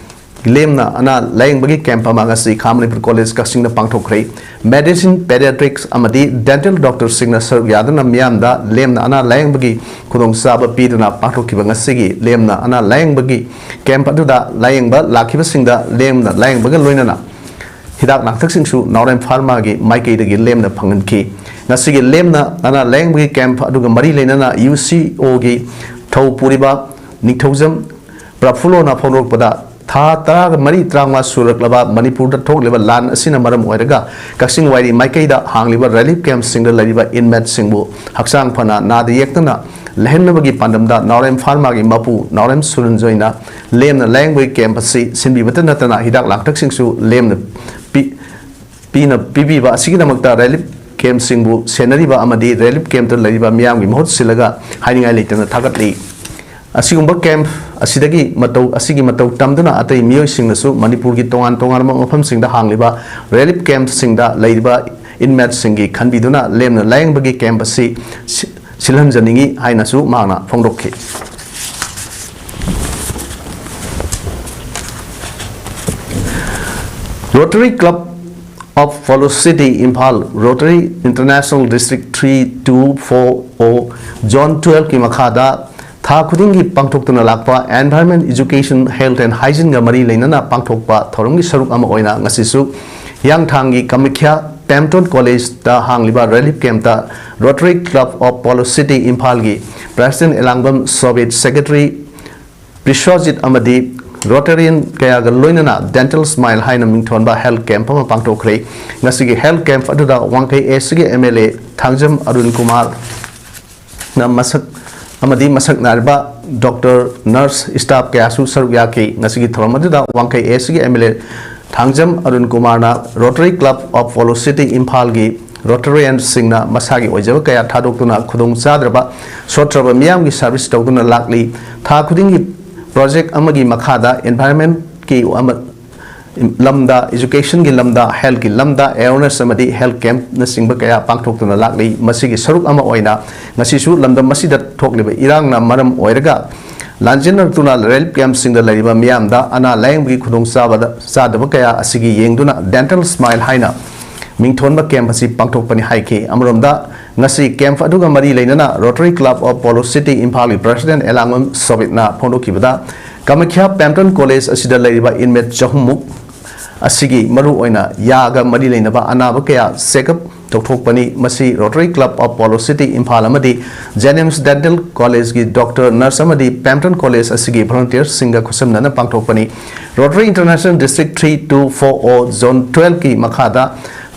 ꯂꯦꯝꯅ ꯑꯅꯥ ꯂꯥꯌꯦꯡꯕꯒꯤ ꯀꯦꯝꯞ ꯑꯃ ꯉꯁꯤ ꯈꯥ ꯃꯅꯤꯄꯨꯔ ꯀꯣꯂꯦꯖ ꯀꯛꯆꯤꯡꯗ ꯄꯥꯡꯊꯣꯛꯈ꯭ꯔꯦ꯫ ꯃꯦꯗꯤꯁꯤꯟ, ꯄꯦꯗꯤꯌꯥꯇ꯭ꯔꯤꯛꯁ ꯑꯃꯗꯤ ꯗꯦꯟꯇꯦꯜ ꯗꯣꯛꯇꯔꯁꯤꯡꯅ ꯁꯔꯨꯛ ꯌꯥꯗꯨꯅ ꯃꯤꯌꯥꯝꯗ ꯂꯦꯝꯅ ꯑꯅꯥ ꯂꯥꯌꯦꯡꯕꯒꯤ ꯈꯨꯗꯣꯡꯆꯥꯕ ꯄꯤꯗꯨꯅ ꯄꯥꯡꯊꯣꯛꯈꯤꯕ ꯉꯁꯤꯒꯤ ꯂꯦꯝꯅ ꯑꯅꯥ ꯂꯥꯌꯦꯡꯕꯒꯤ ꯀꯦꯝꯞ ꯑꯗꯨꯗ ꯂꯥꯌꯦꯡꯕ ꯂꯥꯛꯈꯤꯕꯁꯤꯡꯗ ꯂꯦꯝꯅ ꯂꯥꯌꯦꯡꯕꯒ ꯂꯣꯏꯅꯅ ꯍꯤꯗꯥꯛ ꯂꯥꯡꯊꯛꯁꯤꯡꯁꯨ ꯅꯥꯎꯔꯦꯝ ꯐꯥꯔꯃꯥꯒꯤ ꯃꯥꯏꯀꯩꯗꯒꯤ ꯂꯦꯝꯅ ꯐꯪꯍꯟꯈꯤ꯫ ꯉꯁꯤꯒꯤ ꯂꯦꯝꯅ ꯑꯅꯥ ꯂꯥꯌꯦꯡꯕꯒꯤ ꯀꯦꯝꯞ ꯑꯗꯨꯒ ꯃꯔꯤ ꯂꯩꯅꯅ ꯌꯨ ꯁꯤ ꯑꯣꯒꯤ ꯊꯧ ꯄꯨꯔꯤꯕ ꯅꯤꯡꯊꯧꯖꯝ ꯄ꯭ꯔꯐꯨꯜꯂꯣꯅ ꯐꯣꯡꯗꯣꯔꯛꯄꯗ, ꯊꯥ ꯇꯔꯥꯃꯔꯤ ꯇꯔꯥꯃꯉꯥ ꯁꯨꯔꯛꯂꯕ ꯃꯅꯤꯄꯨꯔꯗ ꯊꯣꯛꯂꯤꯕ ꯂꯥꯟ ꯑꯁꯤꯅ ꯃꯔꯝ ꯑꯣꯏꯔꯒ ꯀꯛꯆꯤꯡ ꯋꯥꯏꯔꯤ ꯃꯥꯏꯀꯩꯗ ꯍꯥꯡꯂꯤꯕ ꯔꯤꯂꯤꯐ ꯀꯦꯝꯞꯁꯤꯡꯗ ꯂꯩꯔꯤꯕ ꯏꯟꯃꯦꯠꯁꯤꯡꯕꯨ ꯍꯛꯆꯥꯡ ꯐꯅ ꯅꯥꯗ ꯌꯦꯛꯇꯅ ꯂꯩꯍꯟꯅꯕꯒꯤ ꯄꯥꯟꯗꯝꯗ ꯅꯥꯎꯔꯦꯝ ꯐꯥꯔꯃꯥꯒꯤ ꯃꯄꯨ ꯅꯥꯎꯔꯦꯝ ꯁꯨꯔꯟꯖꯣꯏꯅ ꯂꯦꯝꯅ ꯂꯥꯌꯦꯡꯕꯒꯤ ꯀꯦꯝꯞ ꯑꯁꯤ ꯁꯤꯟꯕꯤꯕꯇ ꯅꯠꯇꯅ ꯍꯤꯗꯥꯛ ꯂꯥꯡꯊꯛꯁꯤꯡꯁꯨ ꯂꯦꯝꯅ ꯄꯤ-, ꯄꯤꯅ ꯄꯤꯕꯤꯕ ꯑꯁꯤꯒꯤꯗꯃꯛꯇ ꯔꯤꯂꯤꯐ ꯀꯦꯝꯞꯁꯤꯡꯕꯨ ꯁꯦꯟꯅꯔꯤꯕ ꯑꯃꯗꯤ ꯔꯤꯂꯤꯐ ꯀꯦꯝꯞꯇ ꯂꯩꯔꯤꯕ ꯃꯤꯌꯥꯝꯒꯤ ꯃꯍꯨꯠ ꯁꯤꯜꯂꯒ ꯍꯥꯏꯅꯤꯡꯉꯥꯏ ꯂꯩꯇꯅ ꯊꯥꯒꯠꯂꯤ꯫ ꯑꯁꯤꯒꯨꯝꯕ ꯀꯦꯝꯞ ꯑꯁꯤꯗꯒꯤ ꯃꯇꯧ, ꯑꯁꯤꯒꯤ ꯃꯇꯧ ꯇꯝꯗꯨꯅ ꯑꯇꯩ ꯃꯤꯑꯣꯏꯁꯤꯡꯅꯁꯨ ꯃꯅꯤꯄꯨꯔꯒꯤ ꯇꯣꯉꯥꯟ ꯇꯣꯉꯥꯟꯕ ꯃꯐꯝꯁꯤꯡꯗ ꯍꯥꯡꯂꯤꯕ ꯔꯤꯂꯤꯐ ꯀꯦꯝꯞꯁꯤꯡꯗ ꯂꯩꯔꯤꯕ ꯏꯟꯃꯦꯠꯁꯤꯡꯒꯤ ꯈꯟꯕꯤꯗꯨꯅ ꯂꯦꯝꯅ ꯂꯥꯌꯦꯡꯕꯒꯤ ꯀꯦꯝꯞ ꯑꯁꯤ ꯁꯤ-, ꯁꯤꯜꯍꯟꯖꯅꯤꯡꯏ ꯍꯥꯏꯅꯁꯨ ꯃꯍꯥꯛꯅ ꯐꯣꯡꯗꯣꯛꯈꯤ꯫ Rotary Club of Polo City Imphal, Rotary International District three two four O, Zone twelve ꯀꯤ ꯃꯈꯥꯗ ꯊꯥ ꯈꯨꯗꯤꯡꯒꯤ ꯄꯥꯡꯊꯣꯛꯇꯨꯅ ꯂꯥꯛꯄ Environment, Education, Health and Hygiene ꯒ ꯃꯔꯤ ꯂꯩꯅꯅ ꯄꯥꯡꯊꯣꯛꯄ ꯊꯧꯔꯝꯒꯤ ꯁꯔꯨꯛ ꯑꯃ ꯑꯣꯏꯅ ꯉꯁꯤꯁꯨ ꯍꯤꯌꯥꯡꯊꯥꯡꯒꯤ ꯀꯃꯈ꯭ꯌꯥ ꯄꯦꯝꯇꯣꯟ ꯀꯣꯂꯦꯖꯇ ꯍꯥꯡꯂꯤꯕ ꯔꯤꯂꯤꯐ ꯀꯦꯝꯞꯇ Rotary Club of Polo City ꯏꯝꯐꯥꯜꯒꯤ ꯄ꯭ꯔꯦꯁꯤꯗꯦꯟꯠ ꯑꯦꯂꯥꯡꯕꯝ ꯁꯣꯚꯤꯠ, ꯁꯦꯀ꯭ꯔꯦꯇꯔꯤ ꯕꯤꯁ꯭ꯋꯖꯤꯠ ꯑꯃꯗꯤ ꯔꯣꯇꯦꯔꯤꯌꯟ ꯀꯌꯥꯒ ꯂꯣꯏꯅꯅ Dental Smile ꯍꯥꯏꯅ ꯃꯤꯡꯊꯣꯟꯕ ꯍꯦꯜꯊ ꯀꯦꯝꯞ ꯑꯃ ꯄꯥꯡꯊꯣꯛꯈ꯭ꯔꯦ꯫ ꯉꯁꯤꯒꯤ ꯍꯦꯜꯊ ꯀꯦꯝꯞ ꯑꯗꯨꯗ ꯋꯥꯡꯈꯩ ꯑꯦꯁ ꯁꯤꯒꯤ ꯑꯦꯝ ꯑꯦꯜ ꯑꯦ ꯊꯥꯡꯖꯝ ꯑꯔꯨꯟ ꯀꯨꯃꯥꯔꯅ ꯃꯁꯛ ꯑꯃꯗꯤ ꯃꯁꯛ ꯅꯥꯏꯔꯕ ꯗꯣꯛꯇꯔ, ꯅꯔꯁ, ꯁ꯭ꯇꯥꯐ ꯀꯌꯥꯁꯨ ꯁꯔꯨꯛ ꯌꯥꯈꯤ꯫ ꯉꯁꯤꯒꯤ ꯊꯧꯔꯝ ꯑꯗꯨꯗ ꯋꯥꯡꯈꯩ ꯑꯦꯁ ꯁꯤꯒꯤ ꯑꯦꯝ ꯑꯦꯜ ꯑꯦ ꯊꯥꯡꯖꯝ ꯑꯔꯨꯟ ꯀꯨꯃꯥꯔꯅ Rotary Club of Polo City ꯏꯝꯐꯥꯜꯒꯤ ꯔꯣꯇꯦꯔꯤꯌꯟꯁꯤꯡꯅ ꯃꯁꯥꯒꯤ ꯑꯣꯏꯖꯕ ꯀꯌꯥ ꯊꯥꯗꯣꯛꯇꯨꯅ ꯈꯨꯗꯣꯡ ꯆꯥꯗ꯭ꯔꯕ, ꯁꯣꯠꯇ꯭ꯔꯕ ꯃꯤꯌꯥꯝꯒꯤ ꯁꯔꯚꯤꯁ ꯇꯧꯗꯨꯅ ꯂꯥꯛꯂꯤ꯫ ꯊꯥ ꯈꯨꯗꯤꯡꯒꯤ ꯄ꯭ꯔꯣꯖꯦꯛ ꯑꯃꯒꯤ ꯃꯈꯥꯗ ꯏꯟꯚꯥꯏꯔꯟꯃꯦꯟꯠꯀꯤ ꯑꯃ-, ꯂꯝꯗ, ꯏꯖꯨꯀꯦꯁꯟꯒꯤ ꯂꯝꯗ, ꯍꯦꯜꯊꯀꯤ ꯂꯝꯗ ꯑꯦꯋꯦꯔꯅꯦꯁ ꯑꯃꯗꯤ ꯍꯦꯜꯊ ꯀꯦꯝꯞꯅꯆꯤꯡꯕ ꯀꯌꯥ ꯄꯥꯡꯊꯣꯛꯇꯨꯅ ꯂꯥꯛꯂꯤ꯫ ꯃꯁꯤꯒꯤ ꯁꯔꯨꯛ ꯑꯃ ꯑꯣꯏꯅ ꯉꯁꯤꯁꯨ ꯂꯝꯗꯝ ꯑꯁꯤꯗ ꯊꯣꯛꯂꯤꯕ ꯏꯔꯥꯡꯅ ꯃꯔꯝ ꯑꯣꯏꯔꯒ ꯂꯥꯟꯖꯦꯟꯅꯔꯛꯇꯨꯅ ꯔꯤꯂꯤꯐ ꯀꯦꯝꯞꯁꯤꯡꯗ ꯂꯩꯔꯤꯕ ꯃꯤꯌꯥꯝꯗ ꯑꯅꯥ ꯂꯥꯌꯦꯡꯕꯒꯤ ꯈꯨꯗꯣꯡꯆꯥꯕꯗ ꯆꯥꯗꯕ ꯀꯌꯥ ꯑꯁꯤꯒꯤ ꯌꯦꯡꯗꯨꯅ ꯗꯦꯟꯇꯦꯜ ꯁ꯭ꯃꯥꯏꯜ ꯍꯥꯏꯅ ꯃꯤꯡꯊꯣꯟꯕ ꯀꯦꯝꯞ ꯑꯁꯤ ꯄꯥꯡꯊꯣꯛꯄꯅꯤ ꯍꯥꯏꯈꯤ꯫ ꯑꯃꯔꯣꯝꯗ, ꯉꯁꯤ ꯀꯦꯝꯞ ꯑꯗꯨꯒ ꯃꯔꯤ ꯂꯩꯅꯅ Rotary Club of Polo City ꯏꯝꯐꯥꯜꯒꯤ ꯄ꯭ꯔꯁꯤꯗꯦꯟ ꯑꯦꯂꯥꯡꯕꯝ ꯁꯣꯕꯤꯠꯅ ꯐꯣꯡꯗꯣꯛꯈꯤꯕꯗ, ꯀꯃꯈ꯭ꯌꯥ ꯄꯦꯝꯇꯟ ꯀꯣꯂꯦꯖ ꯑꯁꯤꯗ ꯂꯩꯔꯤꯕ ꯏꯟꯃꯦꯠ ꯆꯍꯨꯝꯃꯨꯛ ꯑꯁꯤꯒꯤ ꯃꯔꯨꯑꯣꯏꯅ ꯌꯥꯒ ꯃꯔꯤ ꯂꯩꯅꯕ ꯑꯅꯥꯕ ꯀꯌꯥ ꯆꯦꯛꯑꯞ ꯇꯧꯊꯣꯛꯄꯅꯤ꯫ ꯃꯁꯤ Rotary Club of Polo City Imphal ꯑꯃꯗꯤ ꯖꯦꯅꯤꯝꯁ ꯗꯦꯟꯇꯦꯜ ꯀꯣꯂꯦꯖꯀꯤ ꯗꯣꯛꯇꯔ, ꯅꯔꯁ ꯑꯃꯗꯤ ꯄꯦꯝꯇꯟ ꯀꯣꯂꯦꯖ ꯑꯁꯤꯒꯤ ꯚꯣꯂꯨꯟꯇꯤꯌꯔꯁꯤꯡꯒ ꯈꯨꯠꯁꯝꯅꯅ ꯄꯥꯡꯊꯣꯛꯄꯅꯤ꯫ Rotary International District three two four O Zone twelve ꯀꯤ ꯃꯈꯥꯗ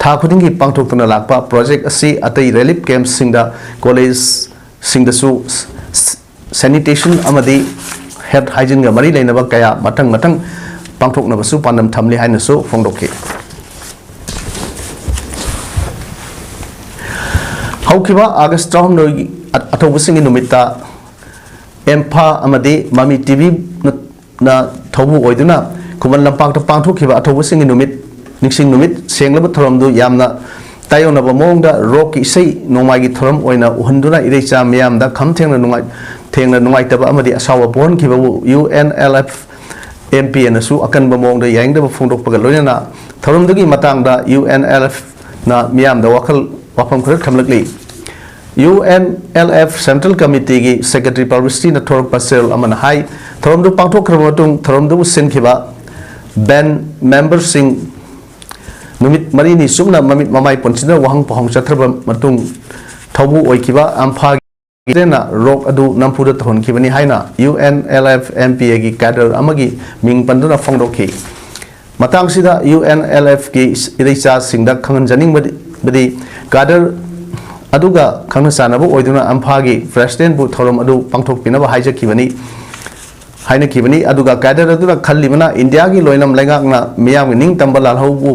ꯊꯥ ꯈꯨꯗꯤꯡꯒꯤ ꯄꯥꯡꯊꯣꯛꯇꯨꯅ ꯂꯥꯛꯄ ꯄ꯭ꯔꯣꯖꯦꯛ ꯑꯁꯤ ꯑꯇꯩ ꯔꯤꯂꯤꯐ ꯀꯦꯝꯞꯁꯤꯡꯗ, ꯀꯣꯂꯦꯖꯁꯤꯡꯗꯁꯨ ꯁꯦꯅꯤꯇꯦꯁꯟ ꯑꯃꯗꯤ ꯍꯦꯜꯊ ꯍꯥꯏꯖꯤꯟꯒ ꯃꯔꯤ ꯂꯩꯅꯕ ꯀꯌꯥ ꯃꯊꯪ ꯃꯊꯪ ꯄꯥꯡꯊꯣꯛꯅꯕꯁꯨ ꯄꯥꯟꯗꯝ ꯊꯝꯂꯤ ꯍꯥꯏꯅꯁꯨ ꯐꯣꯡꯗꯣꯛꯈꯤ꯫ ꯍꯧꯈꯤꯕ ꯑꯥꯒꯁ ꯇꯔꯥꯍꯨꯝꯗꯣꯏꯒꯤ ꯑ-, ꯑꯊꯧꯕꯁꯤꯡꯒꯤ ꯅꯨꯃꯤꯠꯇ ꯏꯝꯐꯥ ꯑꯃꯗꯤ ꯃꯃꯤ ꯇꯤꯚꯤꯅ ꯊꯧꯕꯨ ꯑꯣꯏꯗꯨꯅ ꯈꯨꯃꯟ ꯂꯝꯄꯥꯛꯇ ꯄꯥꯡꯊꯣꯛꯈꯤꯕ ꯑꯊꯧꯕꯁꯤꯡꯒꯤ ꯅꯨꯃꯤꯠ, ꯅꯤꯡꯁꯤꯡ ꯅꯨꯃꯤꯠ ꯁꯦꯡꯂꯕ ꯊꯧꯔꯝꯗꯨ ꯌꯥꯝꯅ ꯇꯥꯏꯌꯣꯟꯅꯕ ꯃꯑꯣꯡꯗ ꯔꯣꯛꯀꯤ ꯏꯁꯩ ꯅꯣꯡꯃꯥꯏꯒꯤ ꯊꯧꯔꯝ ꯑꯣꯏꯅ ꯎꯍꯟꯗꯨꯅ ꯏꯔꯩꯆꯥ ꯃꯤꯌꯥꯝꯗ ꯈꯝ ꯊꯦꯡꯅ ꯅꯨꯡꯉꯥꯏ-, ꯊꯦꯡꯅ ꯅꯨꯡꯉꯥꯏꯇꯕ ꯑꯃꯗꯤ ꯑꯁꯥꯎꯕ ꯄꯣꯛꯍꯟꯈꯤꯕꯕꯨ U N L F M P ꯑꯦꯅꯁꯨ ꯑꯀꯟꯕ ꯃꯑꯣꯡꯗ ꯌꯥꯅꯤꯡꯗꯕ ꯐꯣꯡꯗꯣꯛꯄꯒ ꯂꯣꯏꯅꯅ ꯊꯧꯔꯝꯗꯨꯒꯤ ꯃꯇꯥꯡꯗ ꯌꯨ ꯑꯦꯟ ꯑꯦꯜ ꯑꯦꯐꯅ ꯃꯤꯌꯥꯝꯗ ꯋꯥꯈꯜ ꯋꯥꯐꯝ ꯈꯔ ꯊꯝꯂꯛꯂꯤ꯫ U N L F central ꯀꯃꯤꯇꯤꯒꯤ ꯁꯦꯀ꯭ꯔꯦꯇꯔꯤ ꯄꯔꯕꯤꯁꯇꯤꯅ ꯊꯣꯔꯛꯄ ꯆꯦꯔꯣꯜ ꯑꯃꯅ ꯍꯥꯏ, ꯊꯧꯔꯝꯗꯨ ꯄꯥꯡꯊꯣꯛꯈ꯭ꯔꯕ ꯃꯇꯨꯡ ꯊꯧꯔꯝꯗꯨꯕꯨ ꯁꯤꯟꯈꯤꯕ ꯕꯦꯟ ꯃꯦꯝꯕꯔꯁꯤꯡ ꯅꯨꯃꯤꯠ ꯃꯔꯤꯅꯤ ꯆꯨꯞꯅ ꯃꯃꯤꯠ ꯃꯃꯥꯏ ꯄꯨꯟꯁꯤꯟꯗꯨꯅ ꯋꯥꯍꯪ ꯄꯥꯎꯍꯪ ꯆꯠꯊꯔꯕ ꯃꯇꯨꯡ ꯊꯧꯕꯨ ꯑꯣꯏꯈꯤꯕ ꯑꯝꯐꯥꯒꯤ ꯄ꯭ꯔꯁꯤꯗꯦꯟꯅ ꯔꯣꯛ ꯑꯗꯨ ꯅꯝꯐꯨꯗ ꯇꯧꯍꯟꯈꯤꯕꯅꯤ ꯍꯥꯏꯅ U N L F M P ꯑꯦꯒꯤ ꯀꯦꯗꯔ ꯑꯃꯒꯤ ꯃꯤꯡ ꯄꯟꯗꯨꯅ ꯐꯣꯡꯗꯣꯛꯈꯤ꯫ ꯃꯇꯥꯡꯁꯤꯗ ꯌꯨ ꯑꯦꯟ ꯑꯦꯜ ꯑꯦꯐꯀꯤ ꯏꯔꯩꯆꯥꯁꯤꯡꯗ ꯈꯪꯍꯟꯖꯅꯤꯡꯕꯗꯤ ꯀꯥꯗꯔ ꯑꯗꯨꯒ ꯈꯪꯅ ꯆꯥꯟꯅꯕ ꯑꯣꯏꯗꯨꯅ ꯑꯝꯐꯥꯒꯤ ꯄ꯭ꯔꯁꯤꯗꯦꯟꯕꯨ ꯊꯧꯔꯝ ꯑꯗꯨ ꯄꯥꯡꯊꯣꯛꯄꯤꯅꯕ ꯍꯥꯏꯖꯈꯤꯕꯅꯤ, ꯍꯥꯏꯅꯈꯤꯕꯅꯤ꯫ ꯑꯗꯨꯒ ꯀꯥꯗꯔ ꯑꯗꯨꯅ ꯈꯜꯂꯤꯕꯅ ꯏꯟꯗꯤꯌꯥꯒꯤ ꯂꯣꯏꯅꯝ ꯂꯩꯉꯥꯛꯅ ꯃꯤꯌꯥꯝꯒꯤ ꯅꯤꯡꯇꯝꯕ ꯂꯥꯜꯍꯧꯕꯨ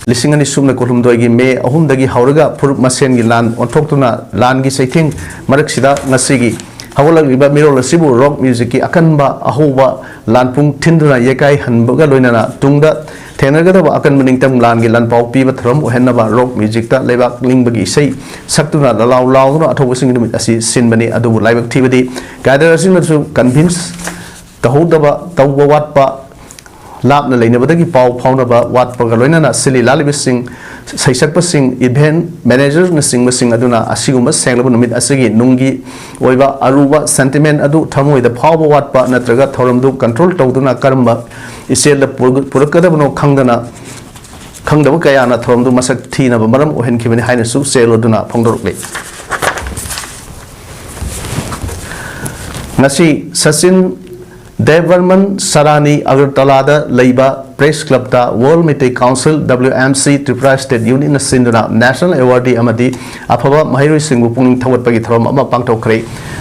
ꯂꯤꯁꯤꯡ ꯑꯅꯤ ꯁꯨꯞꯅ ꯀꯨꯟꯍꯨꯝꯗꯣꯏꯒꯤ ꯃꯦ ꯑꯍꯨꯝꯗꯒꯤ ꯍꯧꯔꯒ ꯐꯨꯔꯨꯞ ꯃꯁꯦꯟꯒꯤ ꯂꯥꯟ ꯑꯣꯟꯊꯣꯛꯇꯨꯅ ꯂꯥꯟꯒꯤ ꯆꯩꯊꯦꯡ ꯃꯔꯛꯁꯤꯗ ꯉꯁꯤꯒꯤ ꯍꯧꯒꯠꯂꯛꯂꯤꯕ ꯃꯤꯔꯣꯜ ꯑꯁꯤꯕꯨ ꯔꯣꯛ ꯃ꯭ꯌꯨꯖꯤꯛꯀꯤ ꯑꯀꯟꯕ ꯑꯍꯧꯕ ꯂꯥꯟ ꯄꯨꯡ ꯊꯤꯟꯗꯨꯅ ꯌꯩꯀꯥꯏꯍꯟꯕꯒ ꯂꯣꯏꯅꯅ ꯇꯨꯡꯗ ꯊꯦꯡꯅꯒꯗꯕ ꯑꯀꯟꯕ ꯅꯤꯡꯇꯝ ꯂꯥꯟꯒꯤ ꯂꯥꯟꯄꯥꯎ ꯄꯤꯕ ꯊꯧꯔꯝ ꯑꯣꯏꯍꯟꯅꯕ ꯔꯣꯛ ꯃ꯭ꯌꯨꯖꯤꯛꯇ ꯂꯩꯕꯥꯛ ꯅꯤꯡꯕꯒꯤ ꯏꯁꯩ ꯁꯛꯇꯨꯅ ꯂꯂꯥꯎ ꯂꯥꯎꯗꯨꯅ ꯑꯊꯧꯕꯁꯤꯡꯒꯤ ꯅꯨꯃꯤꯠ ꯑꯁꯤ ꯁꯤꯟꯕꯅꯤ꯫ ꯑꯗꯨꯕꯨ ꯂꯥꯏꯕꯛ ꯊꯤꯕꯗꯤ ꯒꯥꯏꯗꯔ ꯑꯁꯤꯅꯁꯨ ꯀꯟꯚꯤꯟꯁ ꯇꯧꯍꯧꯗꯕ, ꯇꯧꯕ ꯋꯥꯠꯄ, ꯂꯥꯞꯅ ꯂꯩꯅꯕꯗꯒꯤ ꯄꯥꯎ ꯐꯥꯎꯅꯕ ꯋꯥꯠꯄꯒ ꯂꯣꯏꯅꯅ ꯁꯤꯜꯂꯤ ꯂꯥꯜꯂꯤꯕꯁꯤꯡ, ꯁꯩꯁꯛꯄꯁꯤꯡ, ꯏꯚꯦꯟꯠ ꯃꯦꯅꯦꯖꯔꯅꯆꯤꯡꯕꯁꯤꯡ ꯑꯗꯨꯅ ꯑꯁꯤꯒꯨꯝꯕ ꯁꯦꯡꯂꯕ ꯅꯨꯃꯤꯠ ꯑꯁꯤꯒꯤ ꯅꯨꯡꯒꯤ ꯑꯣꯏꯕ ꯑꯔꯨꯕ ꯁꯦꯟꯇꯤꯃꯦꯟꯠ ꯑꯗꯨ ꯊꯃꯣꯏꯗ ꯐꯥꯎꯕ ꯋꯥꯠꯄ ꯅꯠꯇ꯭ꯔꯒ ꯊꯧꯔꯝꯗꯨ ꯀꯟꯇ꯭ꯔꯣꯜ ꯇꯧꯗꯨꯅ ꯀꯔꯝꯕ ꯏꯆꯦꯜꯗ ꯄꯨꯔ-, ꯄꯨꯔꯛꯀꯗꯕꯅꯣ ꯈꯪꯗꯅ, ꯈꯪꯗꯕ ꯀꯌꯥꯅ ꯊꯧꯔꯝꯗꯨ ꯃꯁꯛ ꯊꯤꯅꯕ ꯃꯔꯝ ꯑꯣꯏꯍꯟꯈꯤꯕꯅꯤ ꯍꯥꯏꯅꯁꯨ ꯁꯦꯜ ꯑꯗꯨꯅ ꯐꯣꯡꯗꯣꯔꯛꯂꯤ꯫ ꯉꯁꯤ ꯁꯆꯤꯟ ꯗꯦꯕꯕꯔꯃꯟ ꯁꯔꯥꯅꯤ ꯑꯒꯔꯇꯂꯥꯗ ꯂꯩꯕ ꯄ꯭ꯔꯦꯁ ꯀ꯭ꯂꯕꯇ Waral Meitei council, W M C, Tripura state ꯌꯨꯅꯤꯠꯅ ꯁꯤꯟꯗꯨꯅ ꯅꯦꯁꯅꯦꯜ ꯑꯦꯋꯥꯔꯗꯤ ꯑꯃꯗꯤ ꯑꯐꯕ ꯃꯍꯩꯔꯣꯏꯁꯤꯡꯕꯨ ꯄꯨꯛꯅꯤꯡ ꯊꯧꯒꯠꯄꯒꯤ ꯊꯧꯔꯝ ꯑꯃ ꯄꯥꯡꯊꯣꯛꯈ꯭ꯔꯦ꯫